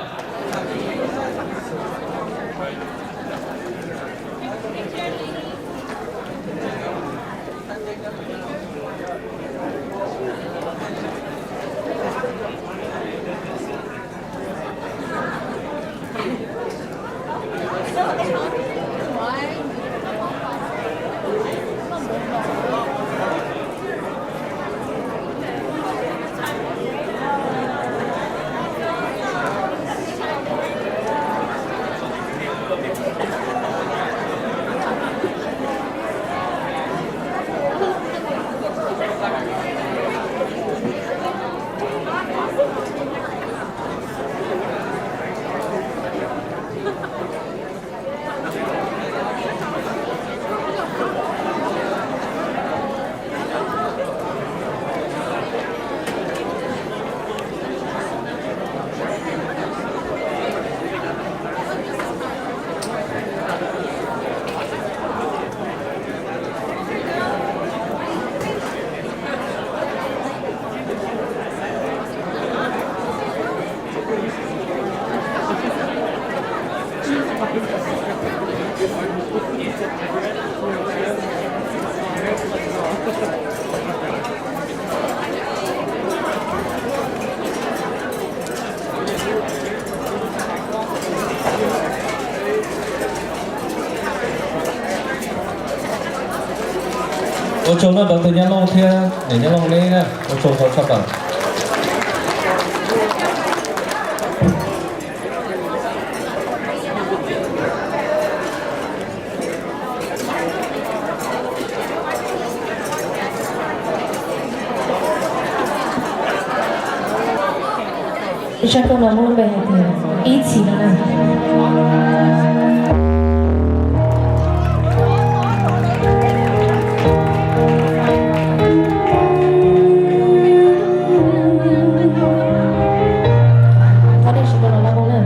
Ua tsaug na, Doctor Nyaj Looj thiab niam Nyaj Looj neb na, ua tsaug tshaj plaws. Zaj kawg no muaj lub npe hais tias ib txhis no na. Qhov nej sawv daws los no na.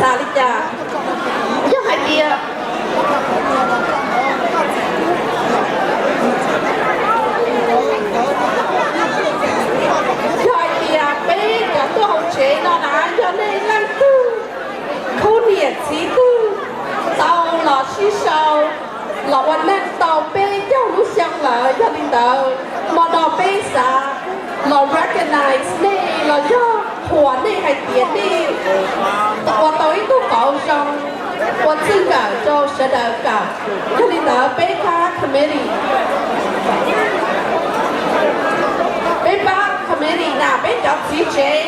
Xav li cas? Yog hais tias, yog hais tias peb cov tuaj hauv tsev no na, yog nej leej twg, khub niam txiv twg tau los sib sau los ua neej tau peb caug lub xyoo lawm, yog li ntawd hmo no peb xav los recognize nej los yog qhuas nej hais tias nej ua tau ib tug qauv zoo ua txij nkawm rau sawv daws kawm. Yog li ntawd peb pab committee, peb pab committee na, peb cov txiv tsev,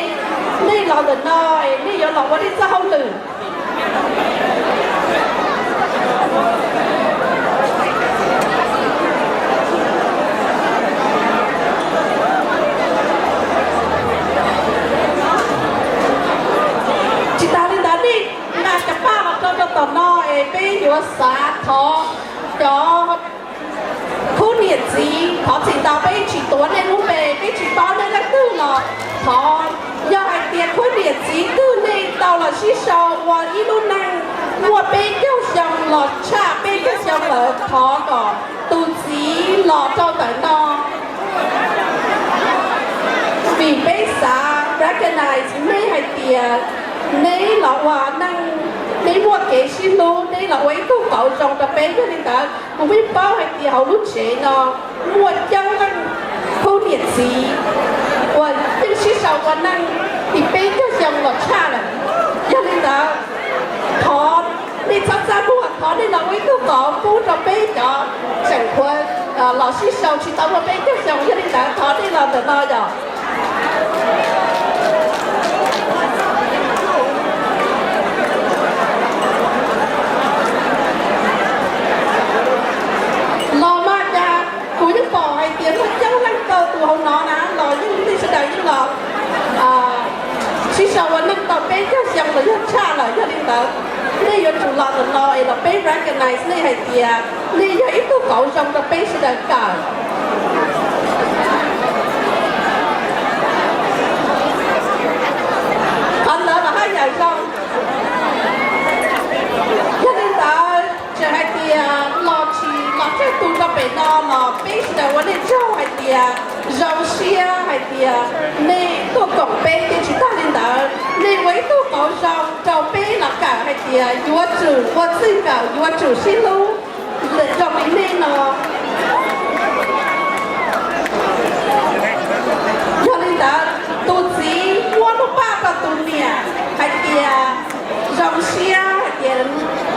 nej los ntawm no, nej yuav los ua nej txoj hauj lwm. Tsis tas li ntawd, nej nqa cov paj los rau rau tom no es peb yuav xav thov cov khub niam txiv, thov txim ntau peb tsis tuav nej lub npe, peb tsis paub nej leej twg los thov, yog hais tias khub niam txiv twg nej tau los sib sau ua ib lub neej muaj peb caug xyoo los tshaj peb caug xyoo lawm, thov kom tus txiv los rau ntawm no. Vim peb xav recognize nej hais tias neb los ua neej, neb muaj kev sib hlub, neb los ua ib tug qauv zoo rau peb. Yog li ntawd kuv yeej paub hais tias hauv lub tsev no muaj coob leej khub niam txiv uas yeej sib sau ua neej li peb caug xyoo los tshaj lawm. Yog li ntawd, thov nej txhob txaj muag, thov nej los ua ib tug qauv pub rau peb cov tseem qhuav los sib sau tsis tau muaj peb caug xyoo. Yog li ntawd thov nej los ntawm no yom. Los mas cas kuv yeej pom hais tias muaj coob leej tau tus hauv no na los yeej nej sawv daws yeej los sib sau ua neej tau peb caug xyoo los yog tshaj lawm. Yog li ntawd nej yuav tsum los ntawm no es los peb recognize nej hais tias nej yog ib tug qauv zoo rau peb sawv daws kawm. Qhov ntawd los haj yam zoo. Yog li ntawd tseem hais tias los tsis los tsawg tus rau pem no los peb sawv daws ua nej tsaug hais tias zoo siab hais tias nej tuaj koom peb, thiab tsis tag li ntawd nej ua ib tug qauv zoo rau peb los kawm hais tias yuav tsum ua txij nkawm, yuav tsum sib hlub zoo li nej no. Yog li ntawd tus txiv muab lub paj rau tus niam hais tias zoo siab hais tias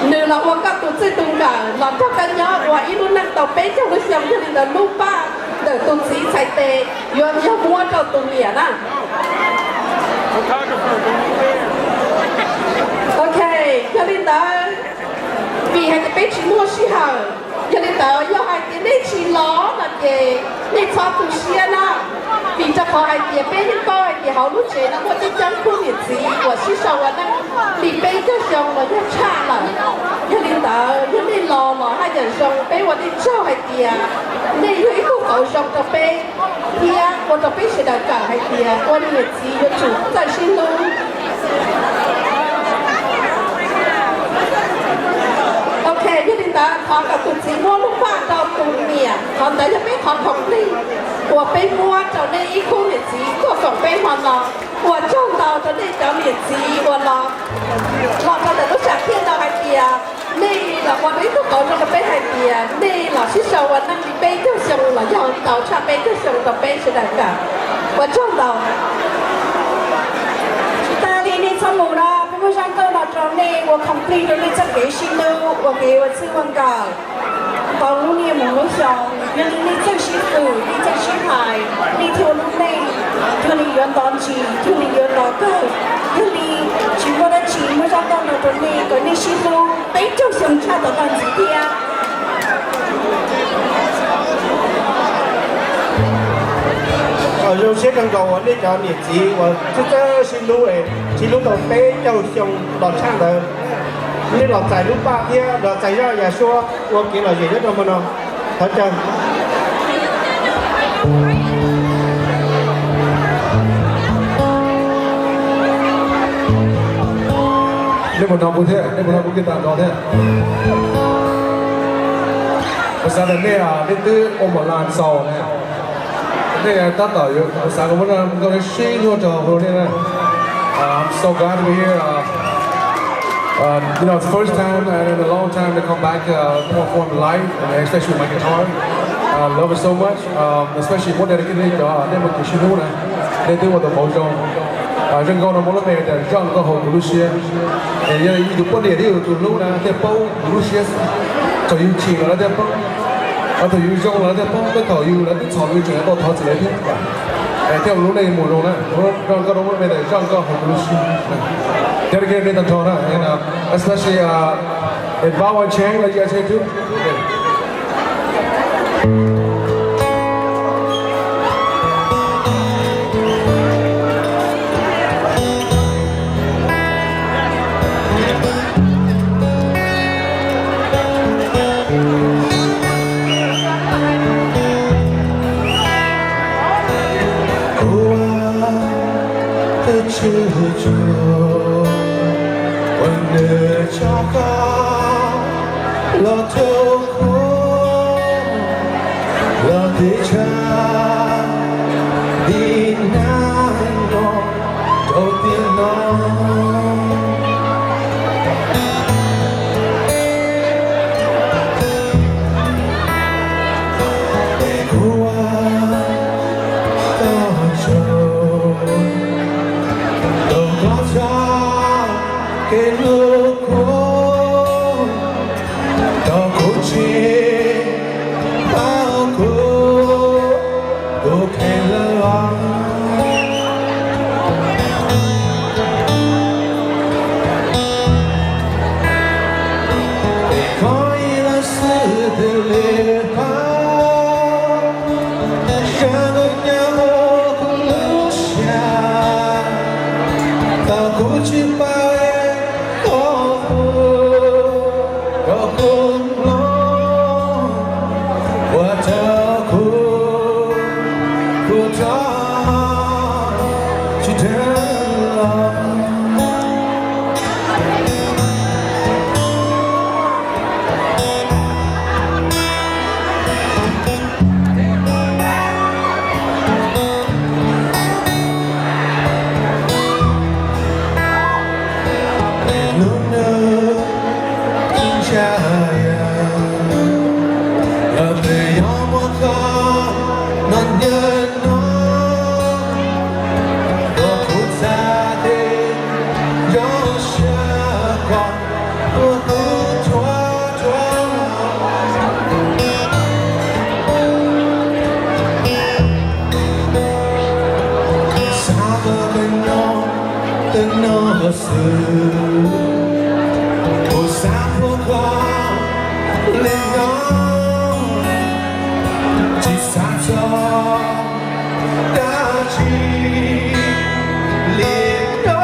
nws los ua koj tus txij tus nkawm los nrog koj nyob ua ib lub neej tau peb caug lub xyoo. Yog li ntawd lub paj ntawm tus txiv txhais tes yuav yog muab rau tus niam na. Ok, yog li ntawd, vim hais tias peb tsis muaj sij hawm, yog li ntawd yog hais tias nej tsis los no ces nej txhob tu siab na. Vim rau qhov hais tias peb yeej paub hais tias hauv lub tsev no muaj coob coob khub niam txiv uas sib sau ua neej li peb caug xyoo los yog tshaj lawm. Yog li ntawd yog nej los los haj yam zoo, peb ua nej tsaug hais tias nej yog ib tug qauv zoo rau peb thiab ua rau peb sawv daws kawm hais tias ua niam txiv yuav tsum txawj sib hlub. Ok, yog li ntawd thov kom tus txiv muab lub paj rau tus niam, qhov ntawd yog peb qhov khoom plig uas peb muab rau nej ib khub niam txiv tuaj koom peb hmo no. Ua tsaug ntau rau nej cov niam txiv uas los, los rau ntawm lub sam thiaj no hais tias nej los ua ib tug qauv zoo rau peb hais tias nej los sib sau ua neej li peb caug xyoo los yog tau tshaj peb caug xyoo rau peb sawv daws kawm. Ua tsaug ntau. Tsis tas li nej txhob mus na, peb muaj zaj nkauj no rau nej ua khoom plig rau nej txoj kev sib hlub, ua kev ua txij ua nkawm. Tau lub niaj mus lub xyoo, yog li nej txawj sib fwm, nej txawj sib hais, nej thiaj ua lub neej thiaj li yuav nto ntsis, thiaj li yuav nto kawg. Yog li tsis muaj dab tsi, muaj zaj nkauj no rau nej kom nej sib hlub peb caug xyoo tshaj tom ntej ntxiv thiab. Zoo siab kawg nkaus uas nej cov niam txiv uas txawj txawj sib hlub, sib hlub tau peb caug xyoo los tshaj ntawd, nej los txais lub paj thiab los txais zaj yam suab ua kev lom zem nyob rau hmo no. Thov caw. Nej puas hnov kuv thiab? Nej puas hnov kuv kiv tas nrov thiab? Kuv xav tias nej, nej twb ua mos las txaus na. Nej tab tom yuav, kuv xav kom muab nkauj sib hlub rau hauv nej na. I'm so glad to be here. Uh, you know, it's the first time and in a long time to come back uh, to perform live, and especially with my guitar. I love it so much, um, especially muab dedicate rau nej cov nej muaj kev sib hlub na. Nej twb ua tau qauv zoo. Zaj nkauj no muaj lub npe tias Zaj nkauj haum kuv lub siab. Yog yus tus poj niam thiab yus tus hlub na thiaj paub kuv lub siab, thaum yus chim los lawv thiaj paub, thaum yus zoo los lawv thiaj paub, thiab thaum yus lawv twb txhaum yus tseem tau thov txim lawv thiab. Thiab lub neej mus zoo na, zaj nkauj no muaj lub npe tias Zaj nkauj haum kuv lub siab. Dedicate rau nej tag nrho na, and uh, especially uh, Involve and Chang, love you guys here too. Kuv ua tus tswv tsuag uas nws tso koj los rau kuv, los tiv tshav tiv neeg no rau tiam no. Es kuv ua koj tsaug, tau koj txoj kev hlub kuv, tau kuv tsis pab kuv, kuv kheev lawm os. Es koj ib leeg xwb twb lig pab, zaj nkauj nyob hauv kuv lub siab, tau kuv tsis pab koj hu rau kuv mloog, ua rau kuv, kuv rov tsis dag los. Hnub no ib ntsa yam los twb yog muaj koj nyob ntawm no, ua kuv txhawj thiab zoo siab koj ua kuv rhuav rhuav. Xav koj kawg nyob tej no xwb, kuv xav pom koj li no, tsis xav txog dab tsi li no.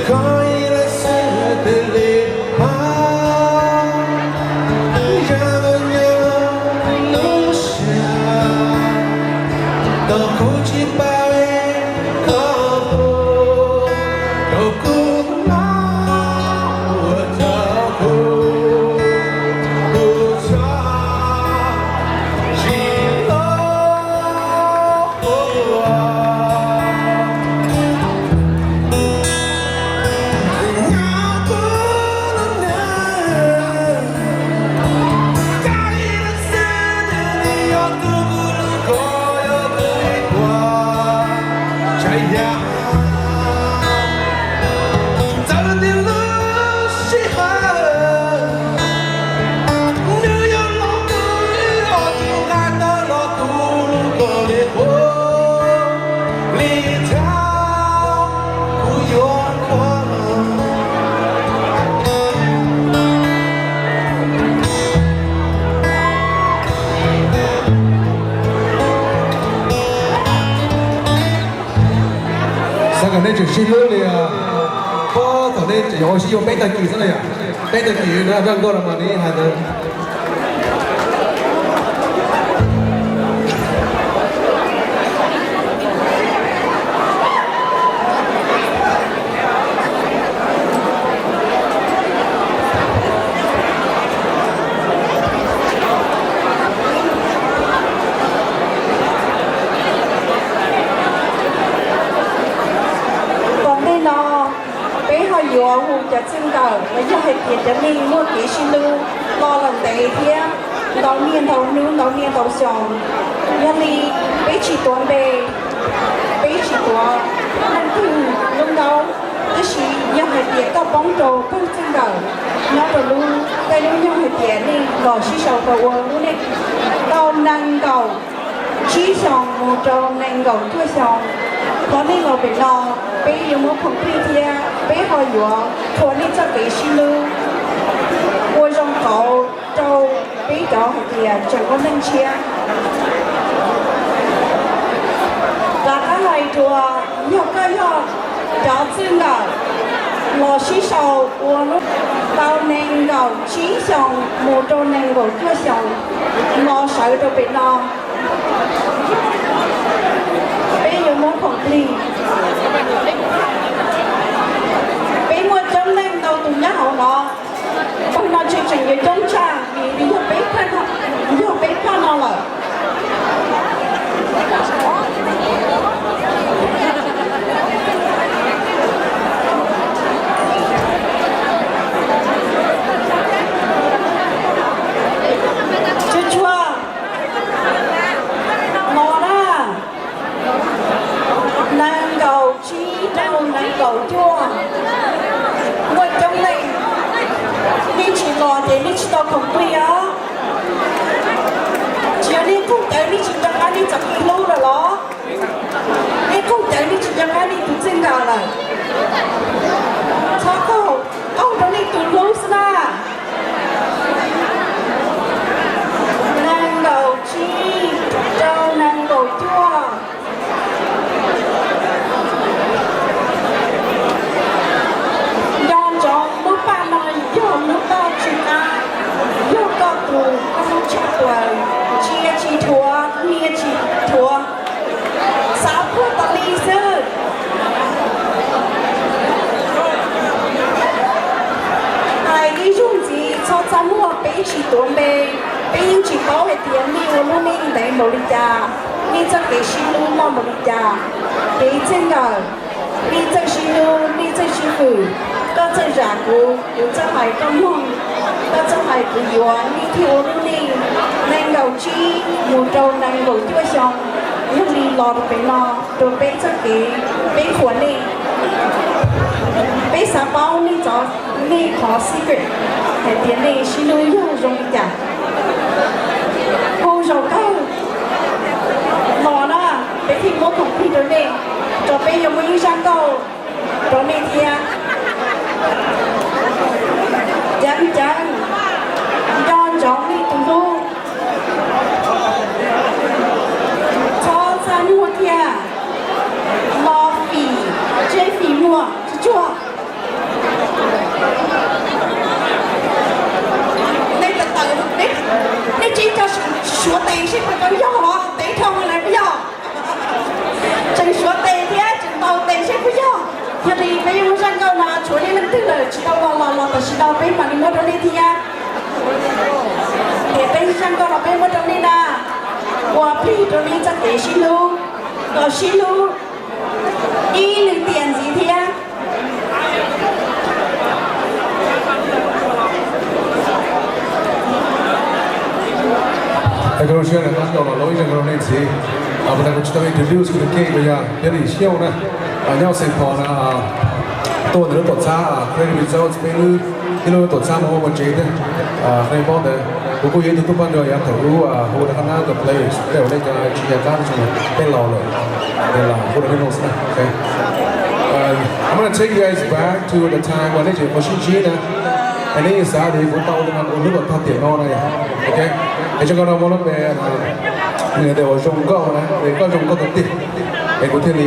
Koj ib leeg xwb twb lig pab, zaj nkauj nyob lub siab, tau kuv tsis pab koj hu rau kuv mloog, ua rau kuv, kuv txhawj tsis tau. Xav kom nej tseem sib hlub li, pab thaum Tseem yuav ua sib yuav peb tag kis xwb na yom. Peb tag kis na, zaj nkauj no mas nws hais ntawd. Tom ntej no peb ho yuav hu cov txij nkawm los yog hais tias cov neeg muaj kev sib hlub los lawm ntev thiab ntau niaj ntau hnub ntau niaj ntau xyoo. Yog li peb tsis tuav npe, peb tsis tuav leej twg lub ntaub, tab sis yog hais tias koj poob rau pawg txij nkawm nyob rau lub tej lub nyoog hais tias nej los sib sau rau ua lub neej tau nees nkaum tsib xyoos mus rau nees nkaum cuaj xyoos, qhov nej los pem no peb yuav muab khoom plig thiab peb ho yuav qhuas nej txoj kev sib hlub ua zoo kauv rau peb cov hais tias tseem ua neej tshiab. Rov qab hais dua, yog koj yog cov txij nkawm los sib sau ua lub tau nees nkaum tsib xyoos mus rau nees nkaum cuaj xyoos, los sawv rau pem no, peb yuav muab khoom plig. Peb muaj coob leej ntau tus nyob hauv no, pawg no tseem tseem yuav coob tshaj vim yog peb phaj no, yog peb phaj no lawm. Tsuag tsuag los na, nees nkaum tsib rau nees nkaum cuaj, muaj coob leej, nej tsis los ces nej tsis tau khoom plig os. Tsis yog nej qaug cawv nej tsis nco qab nej txoj kev hlub lawm los? Nej qaug cawv nej tsis nco qab nej tus txij nkawm lawm. Txhob qaug, qaug rau nej tus hlub xwb na. Nees nkaum tsib rau nees nkaum cuaj. Nco ntsoov lub paj no yog lub paj tsw qab, yog koj tus koj tshaj plaws, ntsia tsis dhuav, hnia tsis dhuav, xav puag tas li xwb. Hais ib zaug ntxiv, txhob txaj muag, peb tsis tuav npe, peb yeej tsis paub hais tias nej ua lub neej ntev npaum li cas, nej txoj kev sib hlub loj npaum li cas. Kev txij nkawm, nej txawj sib hlub, nej txawj sib hwm, koj txawj zam kuv, kuv txawj hais koj mloog, koj txawj hais kuv yuav, nej thiaj ua lub neej nees nkaum tsib mus rau nees nkaum cuaj xyoo. Yog li los rau pem no, rau peb txoj kev, peb qhuas nej. Peb xav paub nej txoj, nej qhov secret hais tias nej sib hlub yog zoo li cas. Hu zaum kawg los na, peb thiaj muab khoom plig rau nej, rau peb yuav muaj ib zaj nkauj rau nej thiab. Ceev ceev, nco ntsoov nej tus hlub, txhob txaj muag thiab, los fim, tseb fim muag tsuag tsuag. Nej tawm tawm, nej tseem coj suav tes seb puas tau yog los tev dhau lawm puas yog? Tseem suav tes thiab tseem ntaus tes seb puas yog. Yog li peb yuav muaj zaj nkauj no tshuav nej leej twg lawm tsis tau los los los tam sim no peb mam li muab rau nej thiab. Ces peb zaj nkauj no peb muab rau nej na, ua plig rau nej txoj kev sib hlub, kom sib hlub ib lwm tiam ntxiv thiab. Thov koj lub siab rau ib zaug rau nej ntxiv. Puas tas kuv tsis tau introduce kuv tus kheej, kuv yog Billy Xyooj na, nyob Saint Paul na, tuaj ntawm lub tuam txhab Great Results, peb lub, ib lub tuam txhab muaj ua tsev thiab. Qhov nej paub ntawd, kuv kuj yog ib tug tub paj nrog yav thaum ub hu rov qab nab The Players, tej uas nej cov tsis nco qab tsis peb laus lawm, hu rau nej mloog xwb na. I'm gonna take you guys back to the time uas nej tseem ua sib ntsib na. Es nej yeej xav tias kuv tau li mas kuv hlub kom tag tiam no na yom. Es zaj nkauj no muaj lub npe, nws tias uas zoo nkauj na, es koj zoo nkauj tiag tiag, es kuv thiaj li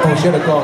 qaug siab rau koj.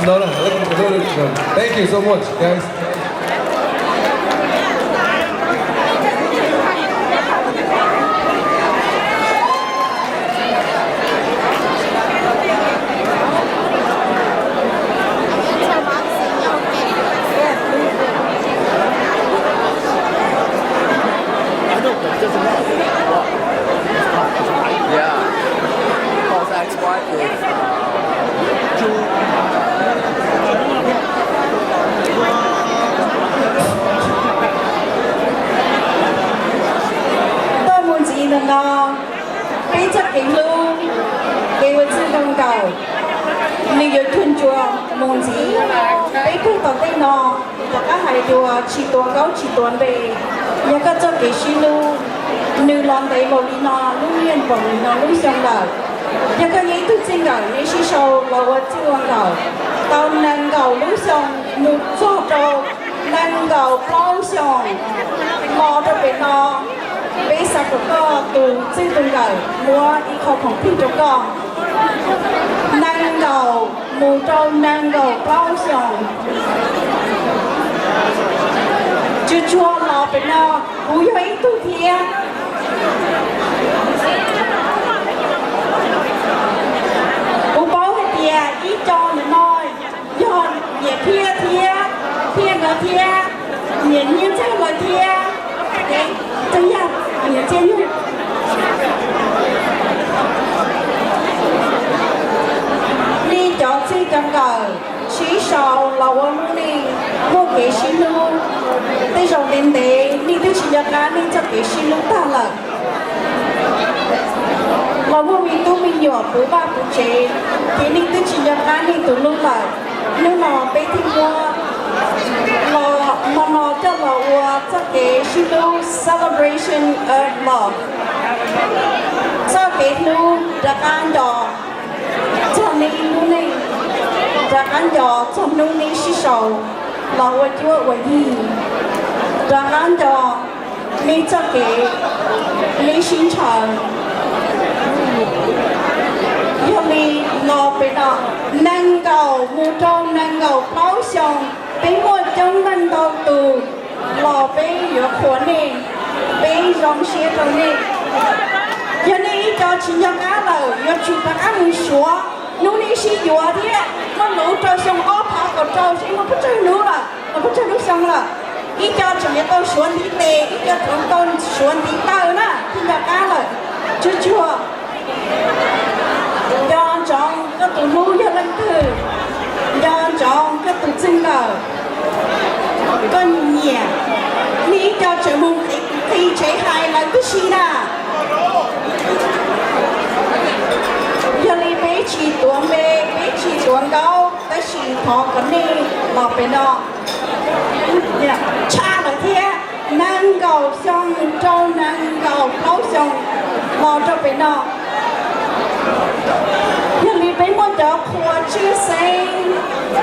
No, no, no, no. Thank you so much, guys. Yeah. Paul's ex-wife is, uh, June. Tuaj mus ntxiv ntawm no, peb txoj kev hlub, kev ua txij ua nkawm, nws yuav cuag ntsuas mus ntxiv. Peb tug tom tej no rov qab hais tias tsis tuav nkaub tsis tuav npe. Yog koj txoj kev sib hlub nws los ntev npaum li no, lub niaj npaum li no lub xyoo lawm, yog koj yog ib tug txij nkawm, nej sib sau los ua txij ua nkawm tau nees nkaum lub xyoo mus txog rau nees nkaum plaub xyoos, los rau pem no, peb xav kom koj tus txij tus nkawm muab ib qho khoom plig rau koj. Nees nkaum mus rau nees nkaum plaub xyoos, tsuag tsuag los pem no kuv yog ib tug thiab. Kuv paub hais tias ib co ntawm no yog niam Phiaj thiab, Phiaj nkawd thiab, niam Nyiaj Ntxawg lawv thiab, Txawj Yaj, niam Txawj Yaj. Nej cov txij cov nkawm sib sau los ua lub neej muaj kev sib hlub, tej zaum ntev ntev nej twb tsis nco qab nej txoj kev sib hlub tag lawm. Los muaj me tub me nyuam puv vaj puv tsev, ces nej twb tsis nco qab nej tus hlub lawm. Hnub no peb thiaj muab los hmo no coj los ua txoj kev sib hlub, celebration of love, txoj kev hlub rov qab nco txog nej lub neej, rov qab nco txog hnub nej sib sau los ua cuab ua yig, rov qab nco nej txoj kev, nej sib ntshaw. Yog li no pem no, nees nkaum mus rau nees nkaum plaub xyoos, peb muaj coob leej ntau tus los peb yuav qhuas nej, peb zoo siab rau nej. Yog nej ib co tsis nco qab lawm, yuav tsum rov qab mus suav hnub nej sib yuav thiab, muaj lub rau xyoo ob phav kaum rau, seb muaj pes tsawg hnub lawm, muaj pes tsawg lub xyoo lawm. Ib co tseem yuav tau suav ntiv tes, ib co tseem tau suav ntiv taw na, thiaj nco qab lawm. Tsuag tsuag. Nco ntsoov koj tus hlub yog leej twg, nco ntsoov koj tus txij nkawm, koj nyiam. Nej ib co tseem mus qhis tsev hais lawv tib si na. Yog li peb tsis tuav npe, peb tsis tuav nkaub, tab sis thov kom nej los pem no. Tshaj lawm thiab, nees nkaum xyoo rau nees nkaum plaub xyoo los rau pem no. Yog li peb muaj cov qhua tshwj xeeb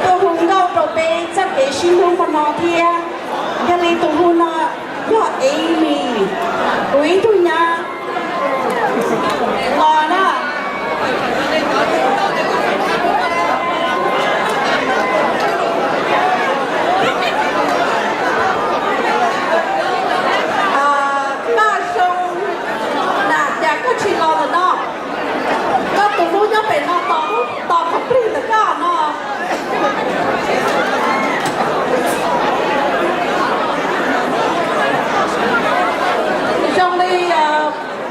tuaj hu nkauj rau peb txoj kev sib hlub hmo no thiab. Yog li tus hu no yog Amy, kuv ib tug nyab los na. Paj Xoo, na cas koj tsis los ntawm no? Koj tus hlub nyob pem no tos, tos qhov plig ntawm koj no. Zoo li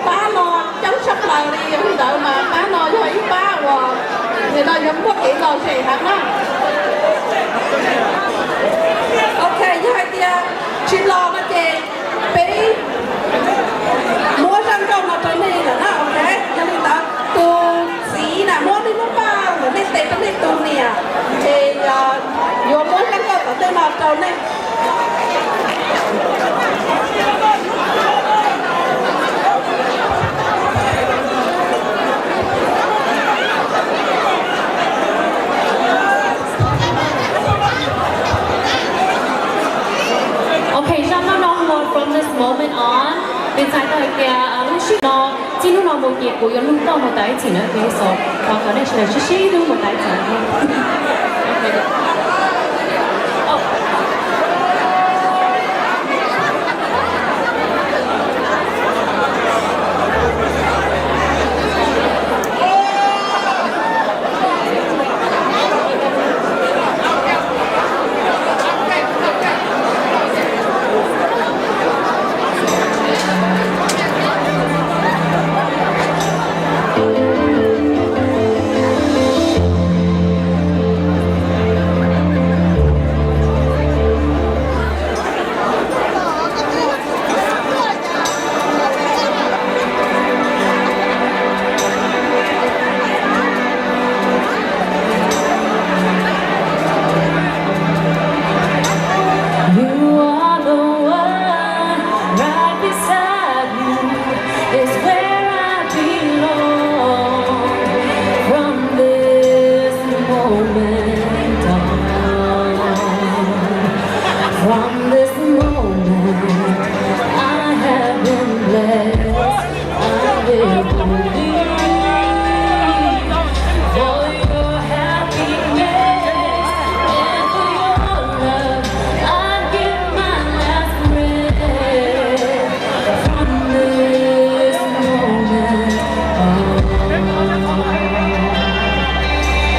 pab no coob tshaj plaws li ntawd mas pab no yog ib pab uas nim no yuav muaj kev lom zem heev na. Ok, yog hais tias tsis los no ces peb muab zaj nkauj no rau nej lawm na. Ok, yog li ntawd tus txiv na muab nej lub paj ntawm nej tes rau nej tus niam, ces yuav muab zaj nkauj tom ntej no rau nej. Ok, zaj nkauj no hu ua From This Moment On. Piv txwv hais tias lub sij hawm no, txij hnub no mus ces kuv yuav nug nkauj mus tas ib txhis na, ces xav thov kom nej sawv daws sib sib hlub mus tas ib txhis. You are the one, right beside you is where I belong. From this moment on, from this moment, I have been blessed. I will believe for your happiness and for your love. I give my last breath from this moment on.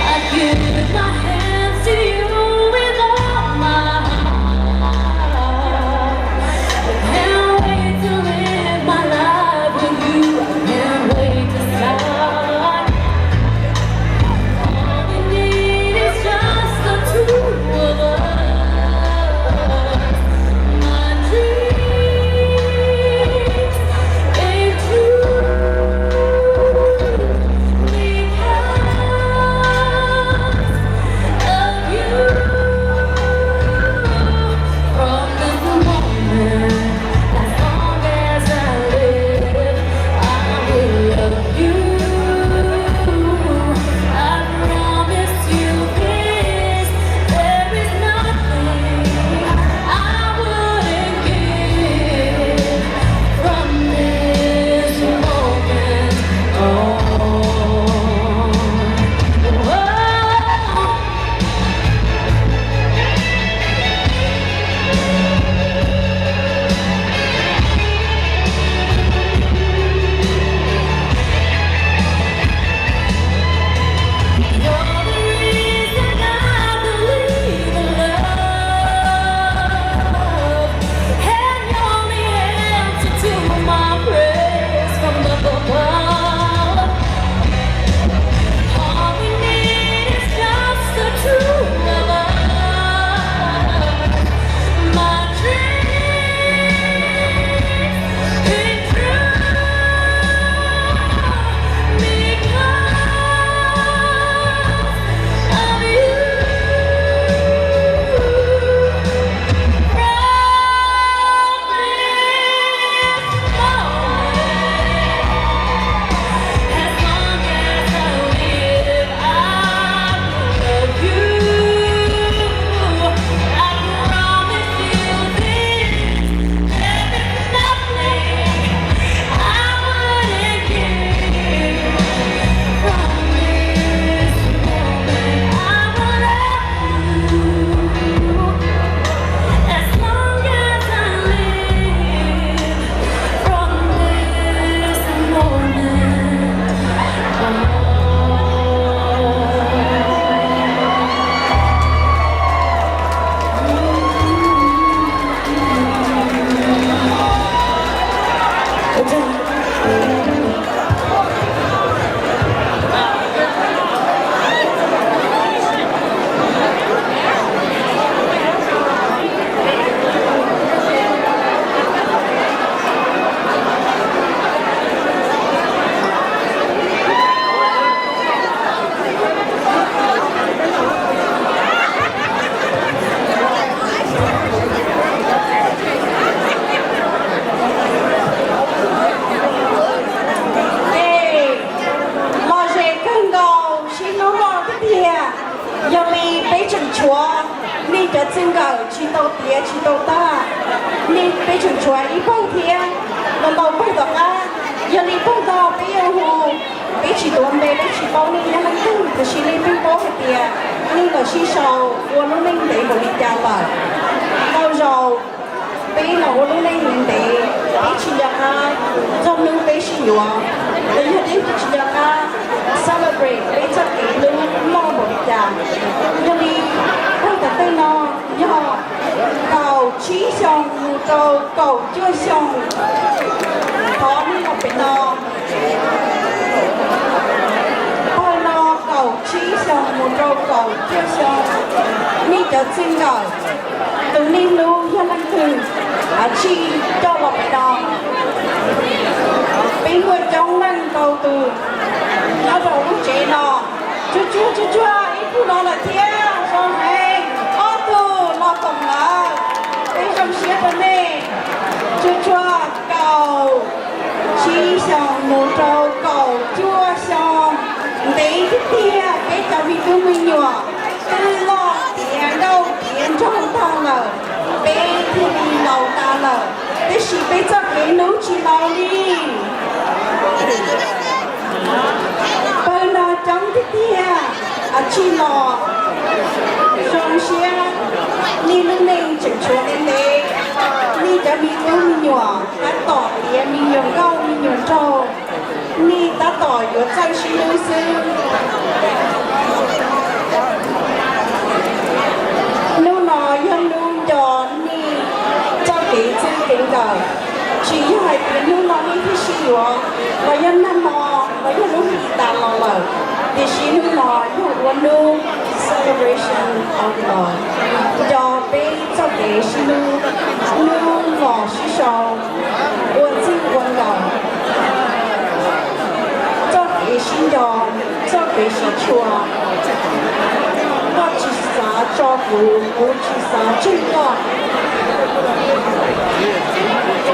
I give my hands to you with all my heart. tsis tau tag, nej peb tseem tshuav ib pawg thiab, ntau ntau pawg tom qab. Yog li pawg no peb yuav hu, peb tsis tuav npe, peb tsis paub nej yog leej twg, tiam sis nej pheej paub hais tias nej los sib sau ua lub neej ntev npaum li cas lawm. Ntau zaus peb los ua lub neej ntev ntev, peb tsis nco qab txog hnub peb sib yuav, los yog peb tsis nco qab celebrate peb txoj kev hlub loj npaum li cas. Yog li pawg tom tej no yog kaum tsib xyoo mus rau kaum cuaj xyoo. Thov nej los pem no. Pawg no kaum tsib xyoo mus rau kaum cuaj xyoo. Nej cov txij nkawm, tus nej hlub yog leej twg, tsij coj los pem no. Peb muaj coob leej ntau tus nyob rau lub tsev no. Tsuag tsuag tsuag tsuag, ib tug no lawm thiab, zoo heev. Ob tug los koom lawm, peb zoo siab rau nej. Tsuag tsuag, kaum tsib xyoo mus rau kaum cuaj xyoo, ntev tiag tiag. Peb cov me tub me nyuam twb loj tiav nkauj tiav nraug tag lawm, peb thiaj li laus tas lawm, tiam sis peb txoj kev hlub tsis laus li. Pawg no coob tiag tiag, tsij los. Zoo siab nej lub neej tseem tshuav ntev ntev, nej cov me tub me nyuam tab tom tiav me nyuam nkauj me nyuam nraug, nej tab tom yuav txawj sib hlub xwb. Hnub no yog hnub nco nej txoj kev txij kev nkawm, tsis yog hais tias hnub no nej thiaj sib yuav, los yog nag hmo, los yog lub hlis tas los lawm, tiam sis hnub no yog ua hnub celebration of love, nco peb txoj kev sib hlub, hnub los sib sau, ua txij ua nkawm, txoj kev sib nco, txoj kev sib tshua. Koj tsis xav tso kuv, kuv tsis xav tseg koj.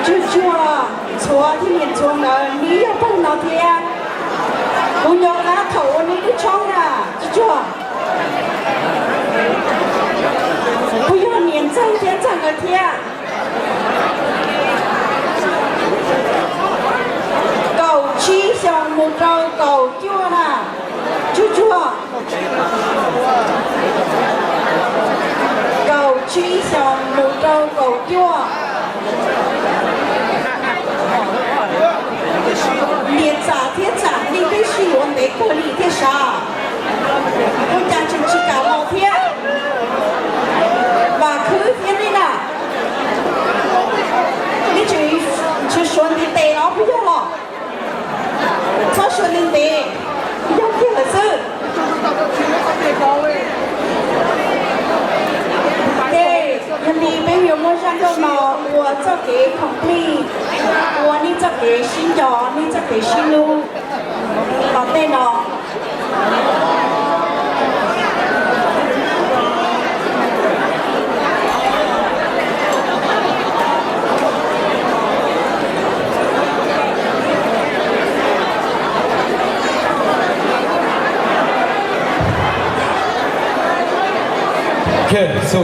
Tsuag tsuag, ntxhuav thiab niam ntxhuav nkawd, neb yog pawg no thiab. Kuv nco qab thaum ua neb lub tshoob na, tsuag tsuag. Kuv yog niam ntxawg thiab ntxawg nkawd thiab. Kaum tsib xyoo mus rau kaum cuaj na, tsuag tsuag. Kaum tsib xyoo mus rau kaum cuaj. Niam txam thiab txam nej twb sib yuav ntev kawg li thiab sav, ua cas tseem tsis kam los thiab? Vam khwb thiab nej na. Nej tseem suav ntev tes los puas yog los? Txhob suav ntev ntev, yog kiag lawm xwb. Ces yog li peb yuav muab zaj nkauj no ua txoj kev complete, ua nej txoj kev sib nco, nej txoj kev sib hlub tom ntej no. Okay, so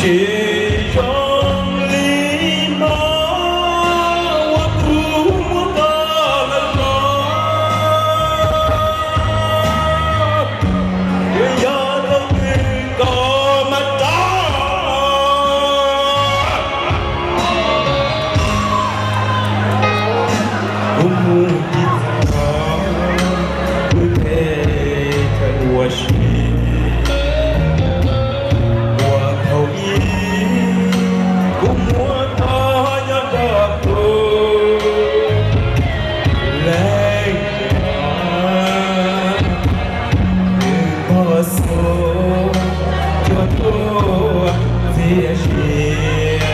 Tsis zoo li mas ua tus muab tag lawm los, yog tau twg kom mas rov los. Kuv mus ib txhis, kuv phem chaw ua si, ua thaum ub kuv muab tag nyob rau kuv leej muam, nws pog xub cuag tuaj txias sia.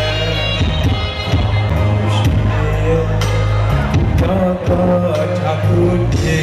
Koj koj tshav kub nti.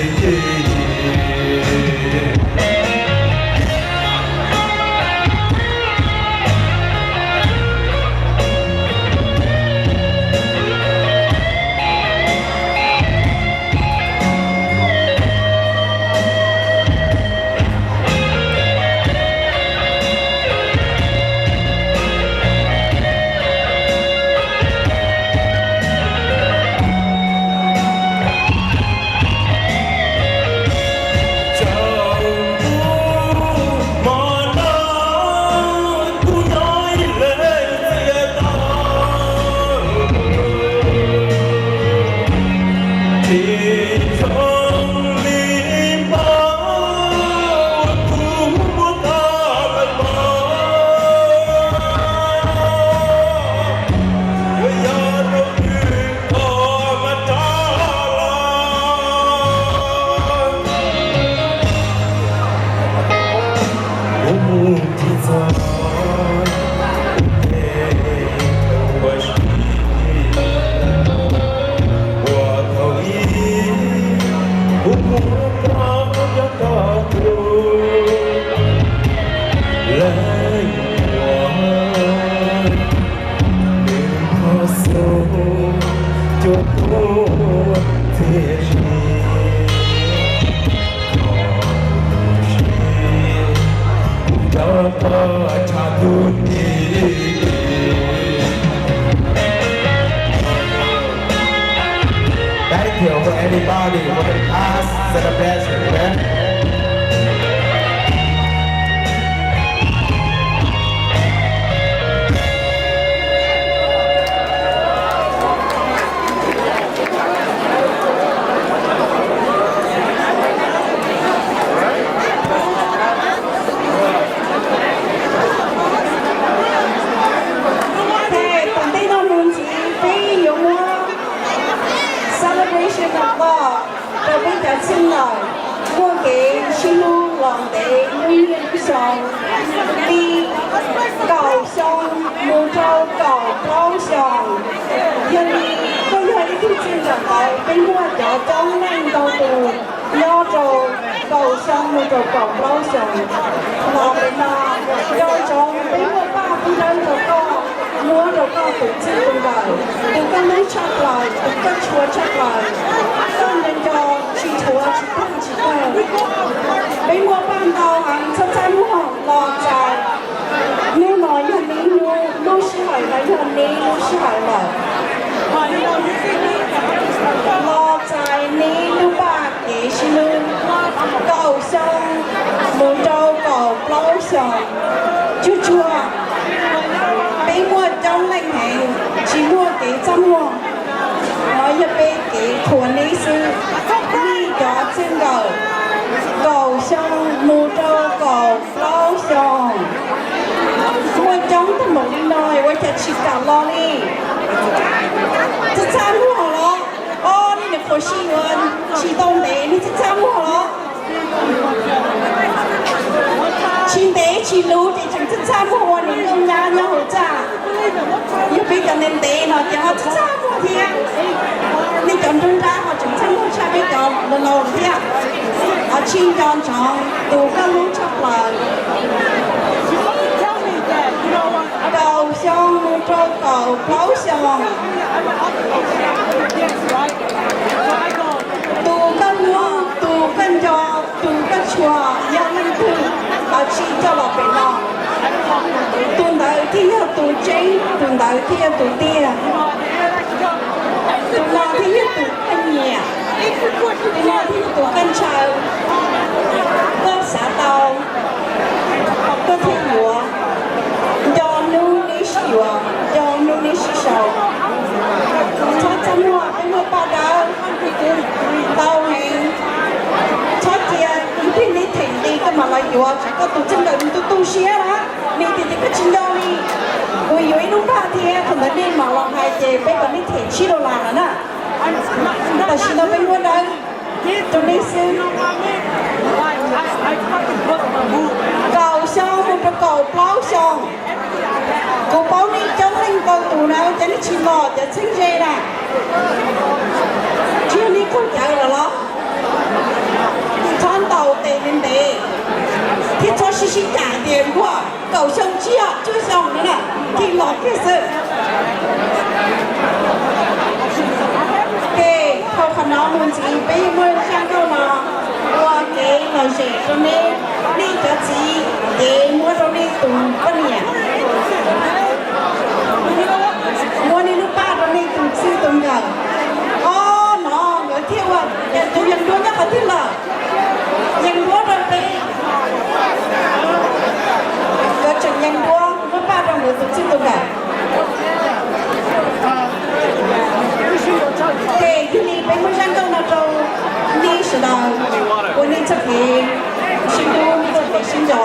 Kuv mus tsis txog, kuv phem chaw ua si, ua thaum ub kuv muab koj nyob rau kuv leej muam, nws pog xub cuag tuaj txias sia. Koj mus ib txhis, kuv rov qab tshav kub nti. Thank you for everybody for the past celebration, okay? Ces tom ntej no mus ntxiv peb yuav muab celebration of love rau peb cov txheej lawm, muaj kev sib hlub los ntev lub niaj lub xyoo, li kaum xyoo mus rau kaum plaub xyoos. Yog li koj yog ib tug txij nkawm ntawd, peb muaj cov coob leej ntau tus nyob rau kaum xyoo mus rau kaum plaub xyoos. Los pem no, nco ntsoov peb muaj paj pub dawb rau koj, muab rau koj tus txij tus nkawm, tus koj hlub tshaj plaws, tus koj tshua tshaj plaws, koj nco nco tsis dhuav tsis pheej tsis kawg. Peb muaj paj ntau heev, txhob txaj muag los txais hnub no yog neb hnub, lub sij hawm no yog neb lub sij hawm lawm. Los txais neb lub paj kev sib hlub kaum xyoo mus rau kaum plaub xyoos. Tsuag tsuag, peb muaj coob leej heev, tsis muaj kev txaj muag. No yog peb kev qhuas neb xwb, nej cov txij nkawm kaum xyoo mus rau kaum plaub xyoos. Muaj coob tag npaum li no ua cas tsis kam los li? Txaj txaj muag los, o, nej niam qhuas sij yuav tsis tau ntev, nej Txaj muag los tsis ntev tsis luv ces tseem txaj txaj muag ua niam nkauj nyab nyob hauv txaj. Yog peb cov ntev ntev no ces ho txaj txaj muag thiab. Nej cov nruab nrab ho tseem txaj muag tshaj peb cov laus laus thiab. Ho tsis nco ntsoov tus koj hlub tshaj plaws. Kaum xyoo mus rau kaum plaub xyoos. Tus koj hlub, tus koj nco, tus koj tshua yog leej twg, ho tsis coj los pem no. Tus ntawd thiaj yog tus tseeb, tus ntawd thiaj yog tus tiag. Tus no thiaj yog tus koj nyiam, tus no thiaj yog tus koj ntshaw. Koj xav tau, koj thiaj yuav. Nco hnub neb sib yuav, nco hnub neb sib sau. Txhob txaj muag, peb muaj paj dawb, tau heev. Txhob cia kwv tij neb them li koj mam los yuav, tsam koj tus txij nkawm nws tu tu siab na, nws tias tias koj tsis nco li. Kuv yuav ib lub paj thiab, thaum ntawd nej mam los hais ces peb kom nej them tsib dollar lawm na. Tam sim no peb muab dawb rau nej xwb. Kaum xyoo mus rau kaum plaub xyoo. Kuv paub nej coob leej ntau tus na, cas nej tsis los cov txheeb ze na? Tsis yog nej qaug cawv lawm los? Txhob ntaus tes ntev ntev, thiab txhob sib sib cam tias nkuaj kaum xyoo tsib cuaj xyoo no na, thiaj los kiag xwb. Ces thaum qhov no mus ntxiv peb muaj zaj nkauj no ua kev lom zem rau neb, nej cov txiv ces muab rau nej tus poj niam, muab nej lub paj rau nej tus txij tus nkawm. Ob no nkawd thiaj ua, ces tus yees duab nyob qhov twg lawm? Yees duab rau peb. Nkawd tseem yees duab, muab paj rau nkawd tus txij tus nkawm. Ces yog li peb muab zaj nkauj no rau nej sawv daws ua nej txoj kev sib hlub, nej txoj kev sib nco.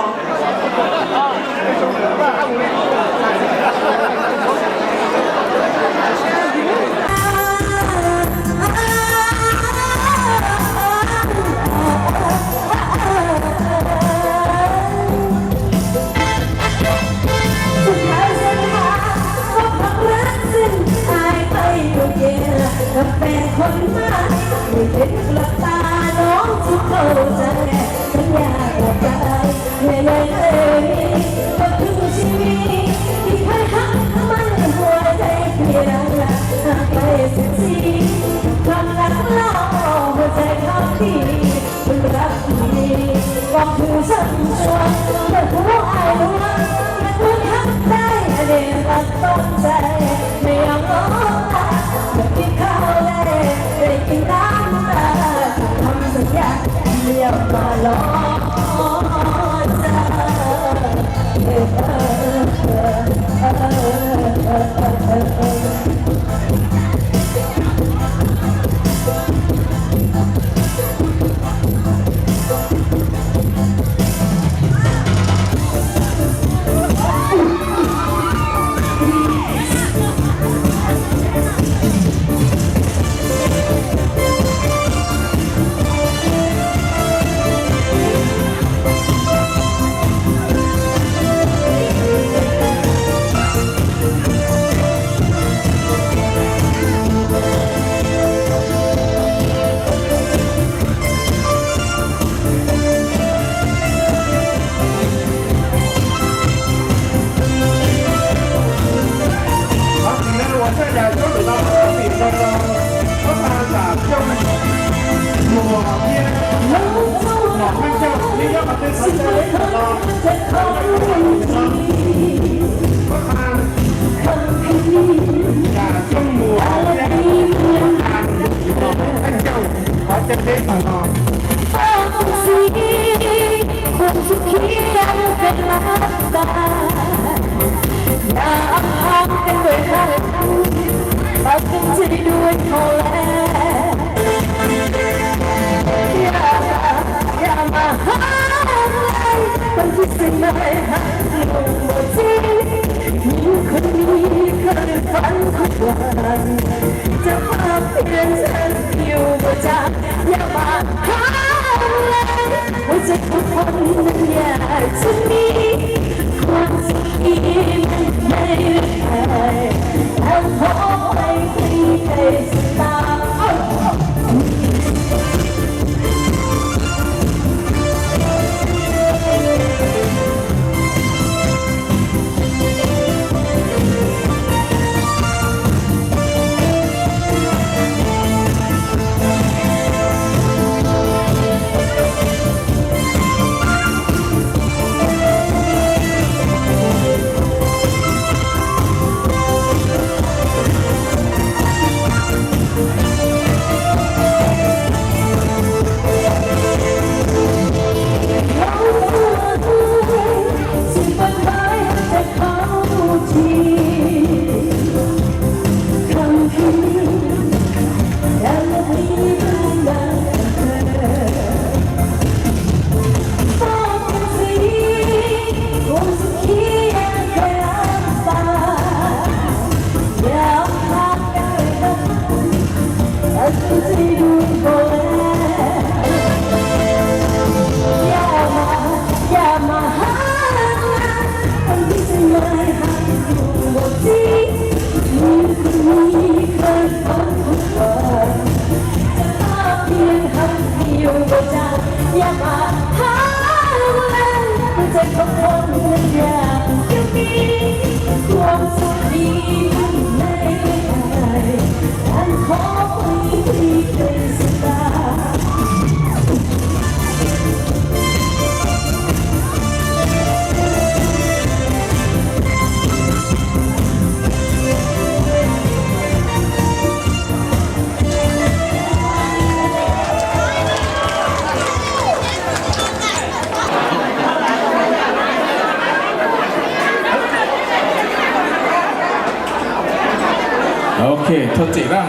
Ok, thov txim na.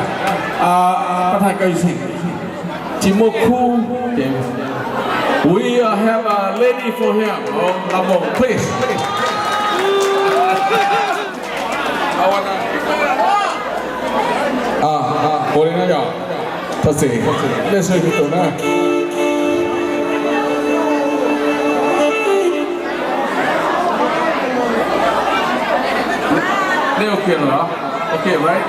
Pab thaj koj tsis muaj khub ces we have a lady for him. Labo, please. Ua li no yog, thov txim, nej sawv tus na. Nej ua kiag los? Ok, right.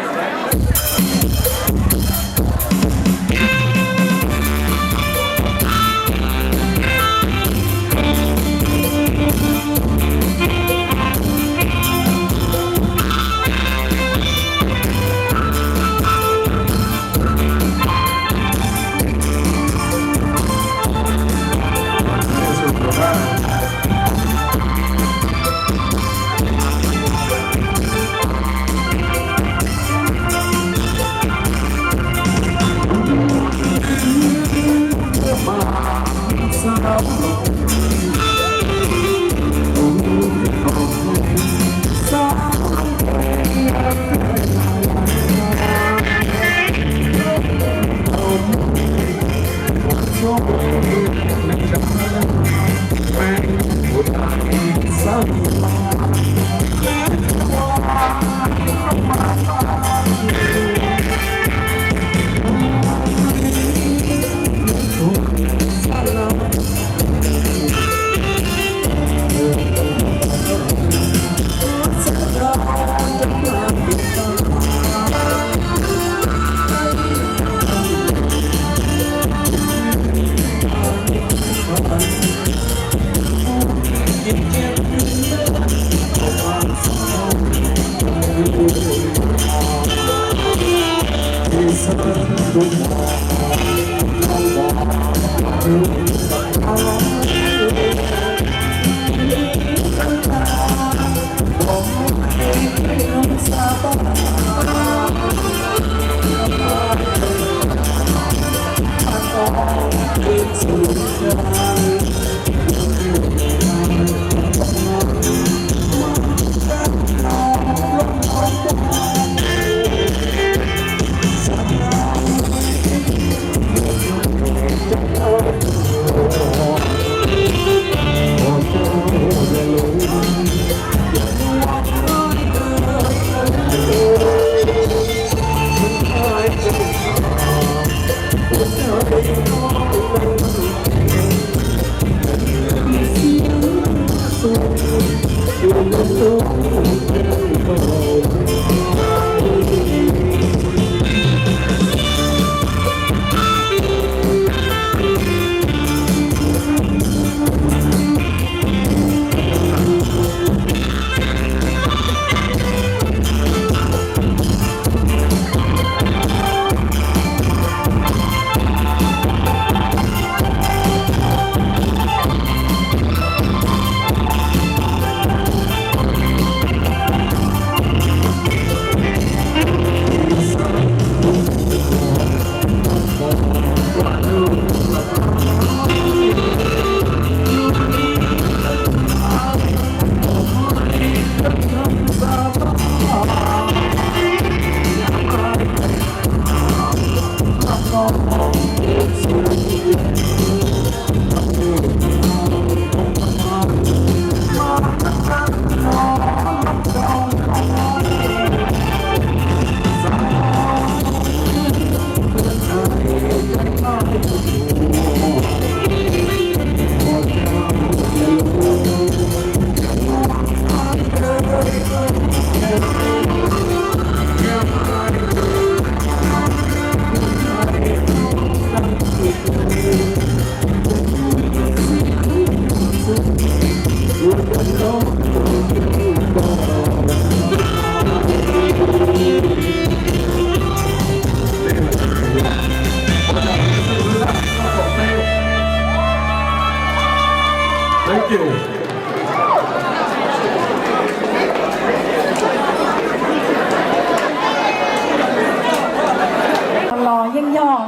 Los yeej yog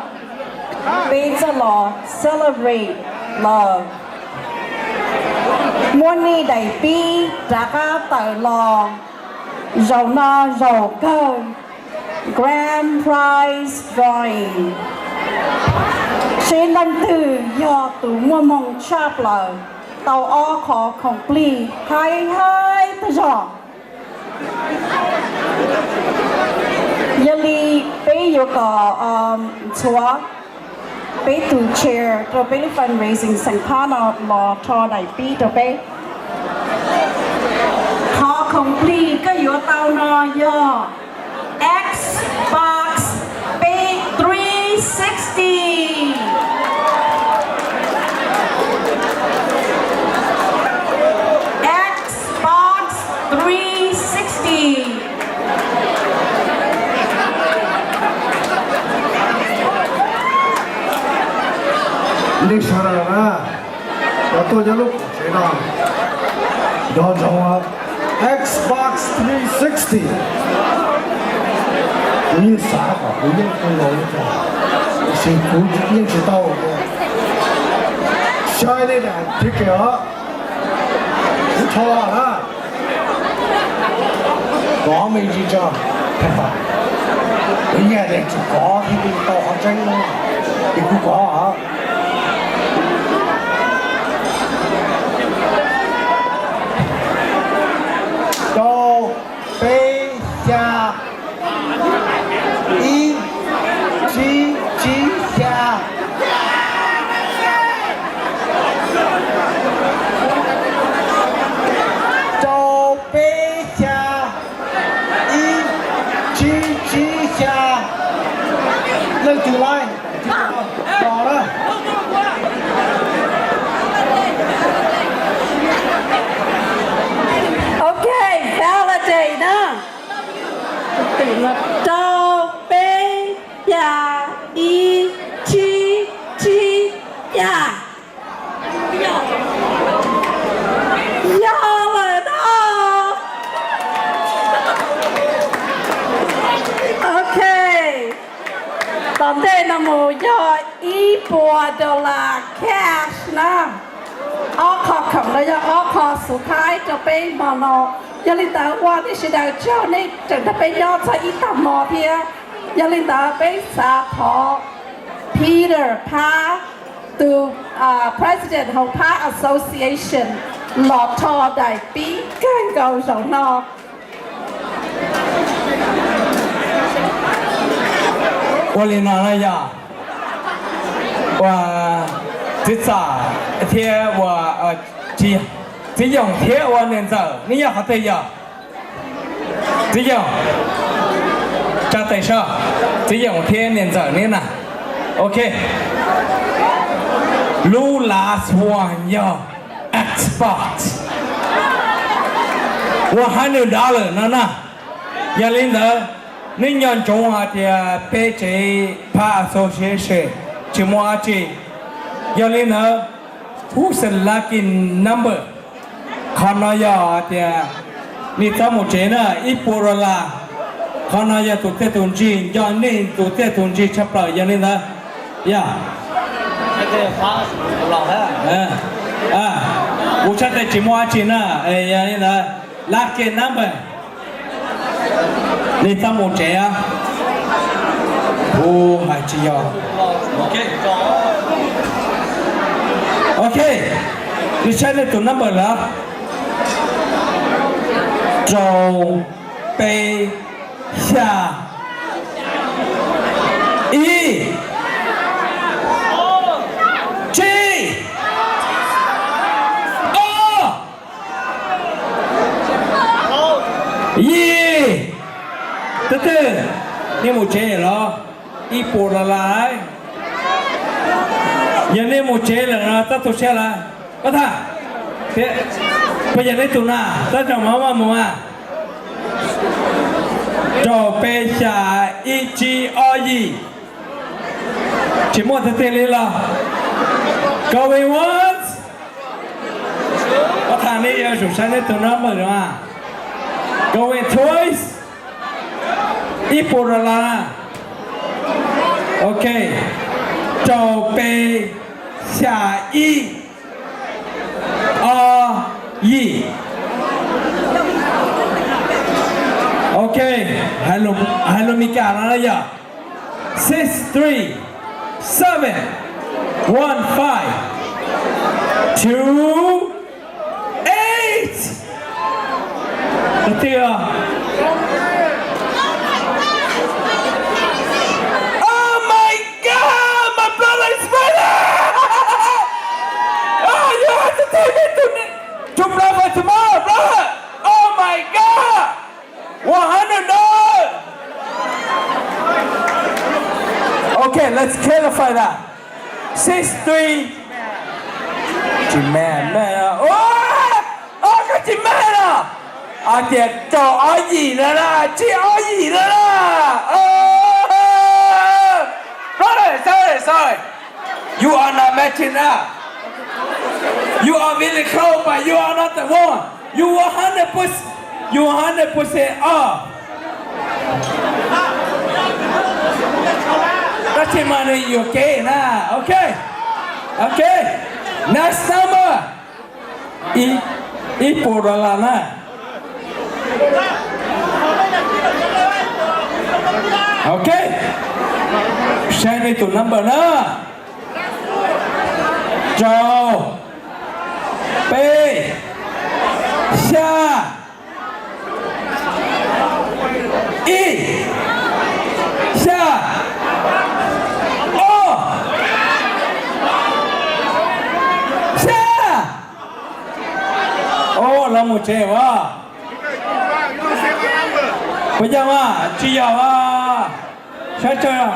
peb txoj los celebrate love, muab nej daim pib rov qab tawm los. Zaum no zaum kawg, grand prize drawing, seb leej twg yog tus muaj hmoo tshaj plaws, tau ob qho khoom plig haib haib tag zog. Yog li peb yuav kom ntxuav peb tus chair rau peb lub fundraising xeem phab no los rho daim pib rau peb. Qhov khoom plig koj yuav tau no yog Xbox peb three sixty, Xbox three sixty. Nej sawv daws na, cov tuaj nyob lub koom tsev no, nco ntsoov Xbox three sixty. Kuv yeej xav kom kuv yeej ua los li cas, tiam sis kuv yeej tsis tau ua. Saib nej daim ticket os, kuv rho na. Kov me ntsis tso, kuv yam li tsis kov thiaj li tau qhov tseeb no, ces kuv kov os. Rau peb xya, ib, tsib, tsib, xya. Rau peb xya, ib, tsib, tsib, xya. Leej twg laib, tos na. Ok, validate na. Rau peb xya, ib, tsib, tsib, xya. Yog lawm no. Ok, tom ntej no mus yog ib puas dollar cash na. Ob qho khoom no yog ob qho xus thaib rau peb hmo no. Yog li ntawd ua nej sawv daws tsaug, nej tseem nrog peb nyob txog ib tag hmo thiab. Yog li ntawd peb xav thov Peter Phab, tus president hauv Phab Association, los rho daim pib kawg nkaus zaum no. Ua li no na yog, ua, txiv Txam thiab ua, txiv Yoos thiab ua niam ntxawm neb yog qhov twg yog? Txiv Yoos, tsa tes soj. Txiv Yoos thiab niam ntxawm neb na. Ok. Lub last one yog Xbox one hundred dollar no na. Yog li ntawd, nej nco ntsoov hais tias peb tsev Phab Association tsis muaj dab tsi. Yog li ntawd, who's the lucky number? Qhov no yog tias nej txhob mus tsev na, ib puas dollar. Qhov no yog tus txiaj tus ntsig, nco nej tus txiaj tus ntsig tshaj plaws. Yog li ntawd, yog Kuv tshaj tawm tsis muaj dab tsi na, yog li ntawd, lucky number. Nej txhob mus tsev, kuv hais tsis yog. Ok, nej saib nej tus number lawm. Rau, peb, xya, ib, tsib, ob, yim. Tus twg? Nej mus tsev los? Ib puas dollar. Yog nej mus tsev lawm no txhob tu siab lawm. Koj tham, puas yog nej tus na? Txhob tsaug mov maj mus a. Rau, peb, xya, ib, tsib, ob, yim. Tsis muaj tiag tiag li los? Going once. Koj tham nej yuav tsum saib nej tus number no a. Going twice. Ib puas dollar na. Ok, rau, peb, xya, ib, ob, yim. Ok, hais lus Mis Kas no na yog six three seven one five two eight. Tus twg? Oh my God, my brother is ready! Oh, you have to take me to, to Bravo tomorrow, brother! Oh my God! One hundred dollars. Okay, let's clarify that. Six three. Tsis mag, mag. Ua, ua, koj tsis mag los? Hais tias rau ob yim no na, tsib ob yim no na. Brother, sorry, sorry. You are not matching up. You are really close, but you are not the one. You one hundred percent, you one hundred percent off. Tab sis mas nws yuam kev na. Ok. Ok. Next number. Ib, ib puas dollar na. Ok. Saib nej tus number na. Rau, peb, xya, ib, xya, ob, xya. Os, los mus tsev as. Puas yog mas? Tsis yog as. Saib tsawg?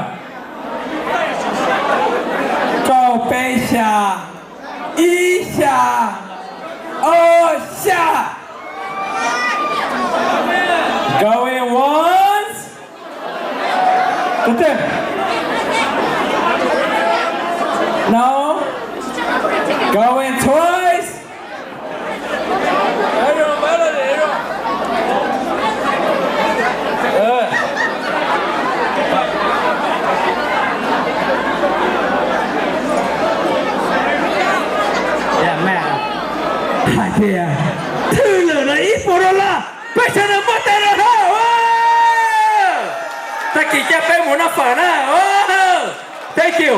Rau, peb, xya, ib, xya, ob, xya. Going once. Tus twg? No. Going twice. Hais tias thwj lawm no ib puas dollar, peb sawv daws npaj tes los na. Tag kis coj peb mus noj fawm na. Thank you.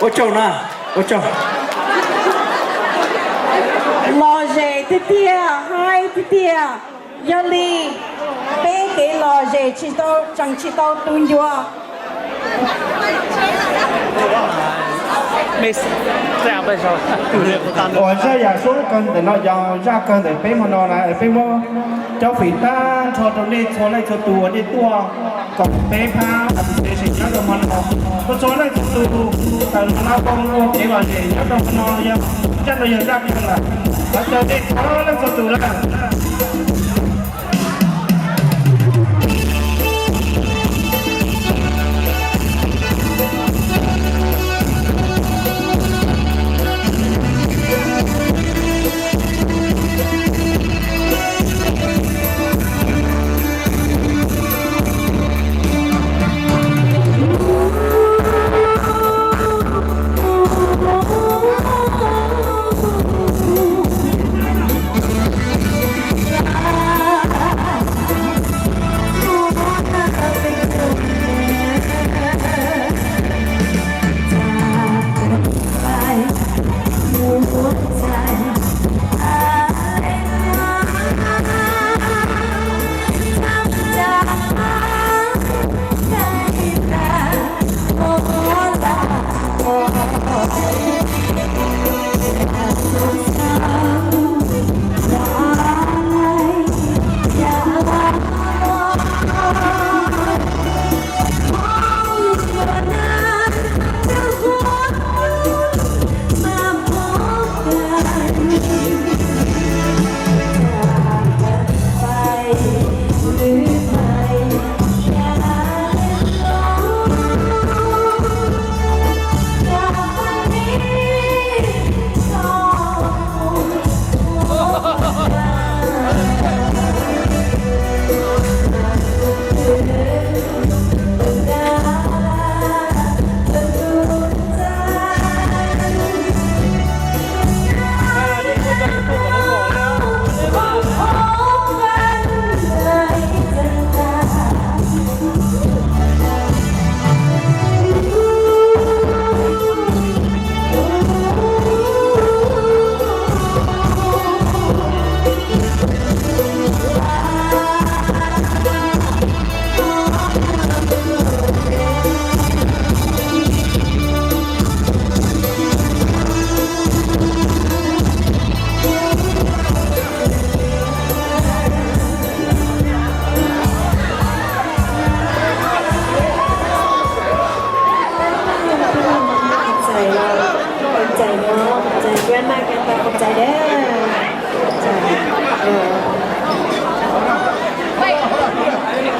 Ua tsaug na, ua tsaug. Lom zem tiag tiag, hais tiag tiag. Yog li peb kev lom zem tsis tau, tseem tsis tau tu ncua. Uas zaj yam sub kawg ntawm no yog zaj kawg ntawm peb hmo no na, peb muab cov fim tag nrho rau nej txhua leej txhua tus uas nej tuaj koom peb phab appreciation nyob rau hmo no. Ua tsaug leej txhua tus tawm los ua kev lom zem nyob rau hmo no, yog zaj no yog zaj kawg lawm. Ua tsaug nej txhua leej txhua tus lawm.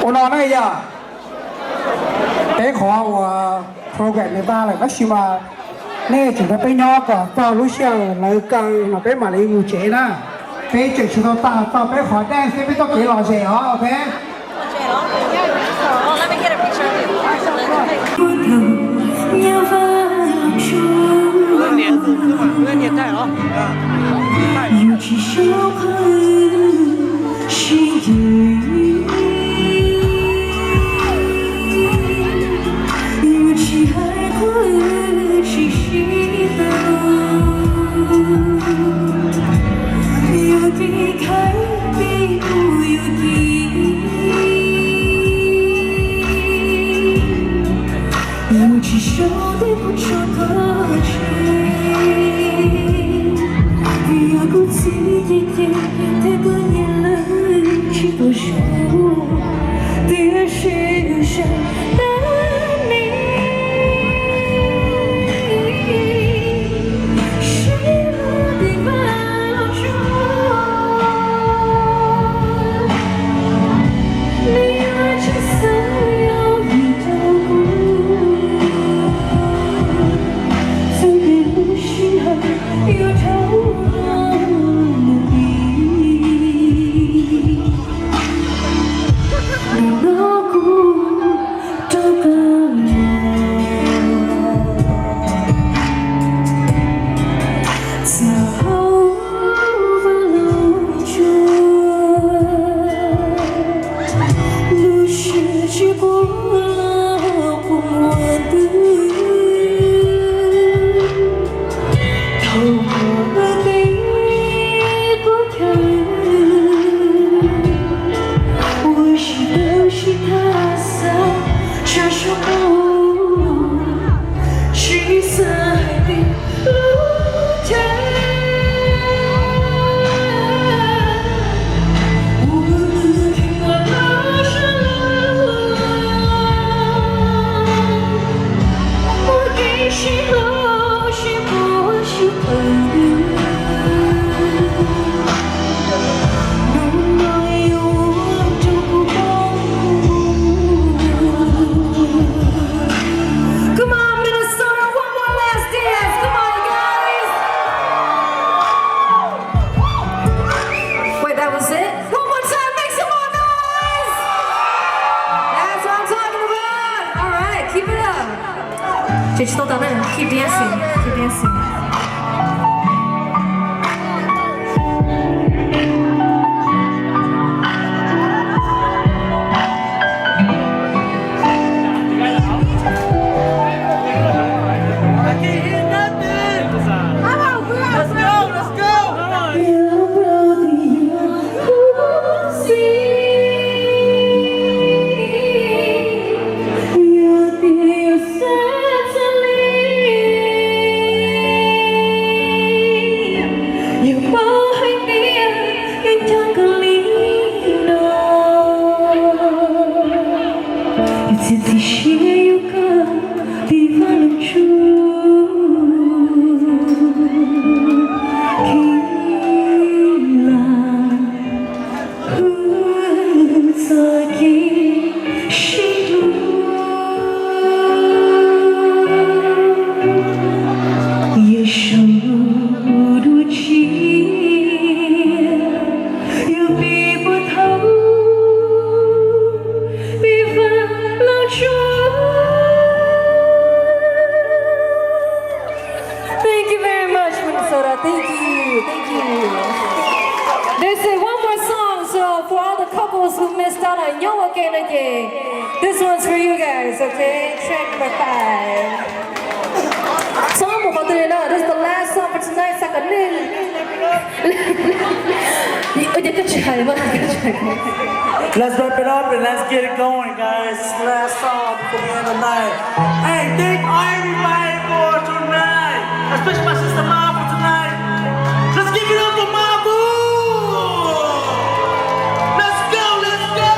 Ua no ne yog peb qhov uas program nws tag lawm tab sis mas nej tseem nrog peb nyob kom txog lub sij hawm lawv kaw no peb mam li mus tsev na. Peb tseem tsis tau tag txog peb qhov dance, peb txoj kev lom zem os, ok. Come on, Minnesota, one more last dance. Come on, guys. Wait, that was it? One more time, make some more noise. That's what I'm talking about. All right, keep it up. Keep dancing, keep dancing. Thank you very much, Minnesota. Thank you, thank you. This is one more song, so for all the couples who missed out on Nyob Ua Ke no ces, this one's for you guys, okay? Track number five. Txhob mus qhov twg li na, this is the last song for tonight, xav kom nej Ua cas koj tsis hais mas koj tsis hais. Let's wrap it up and let's get it going, guys. Last song before we end the night. Hey, thank everybody for tonight, especially my sister Mabu tonight. Let's give it up for Mabu. Let's go, let's go.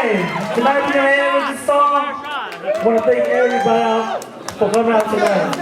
Tonight we're gonna end with a song. Wanna thank everybody out for coming out tonight.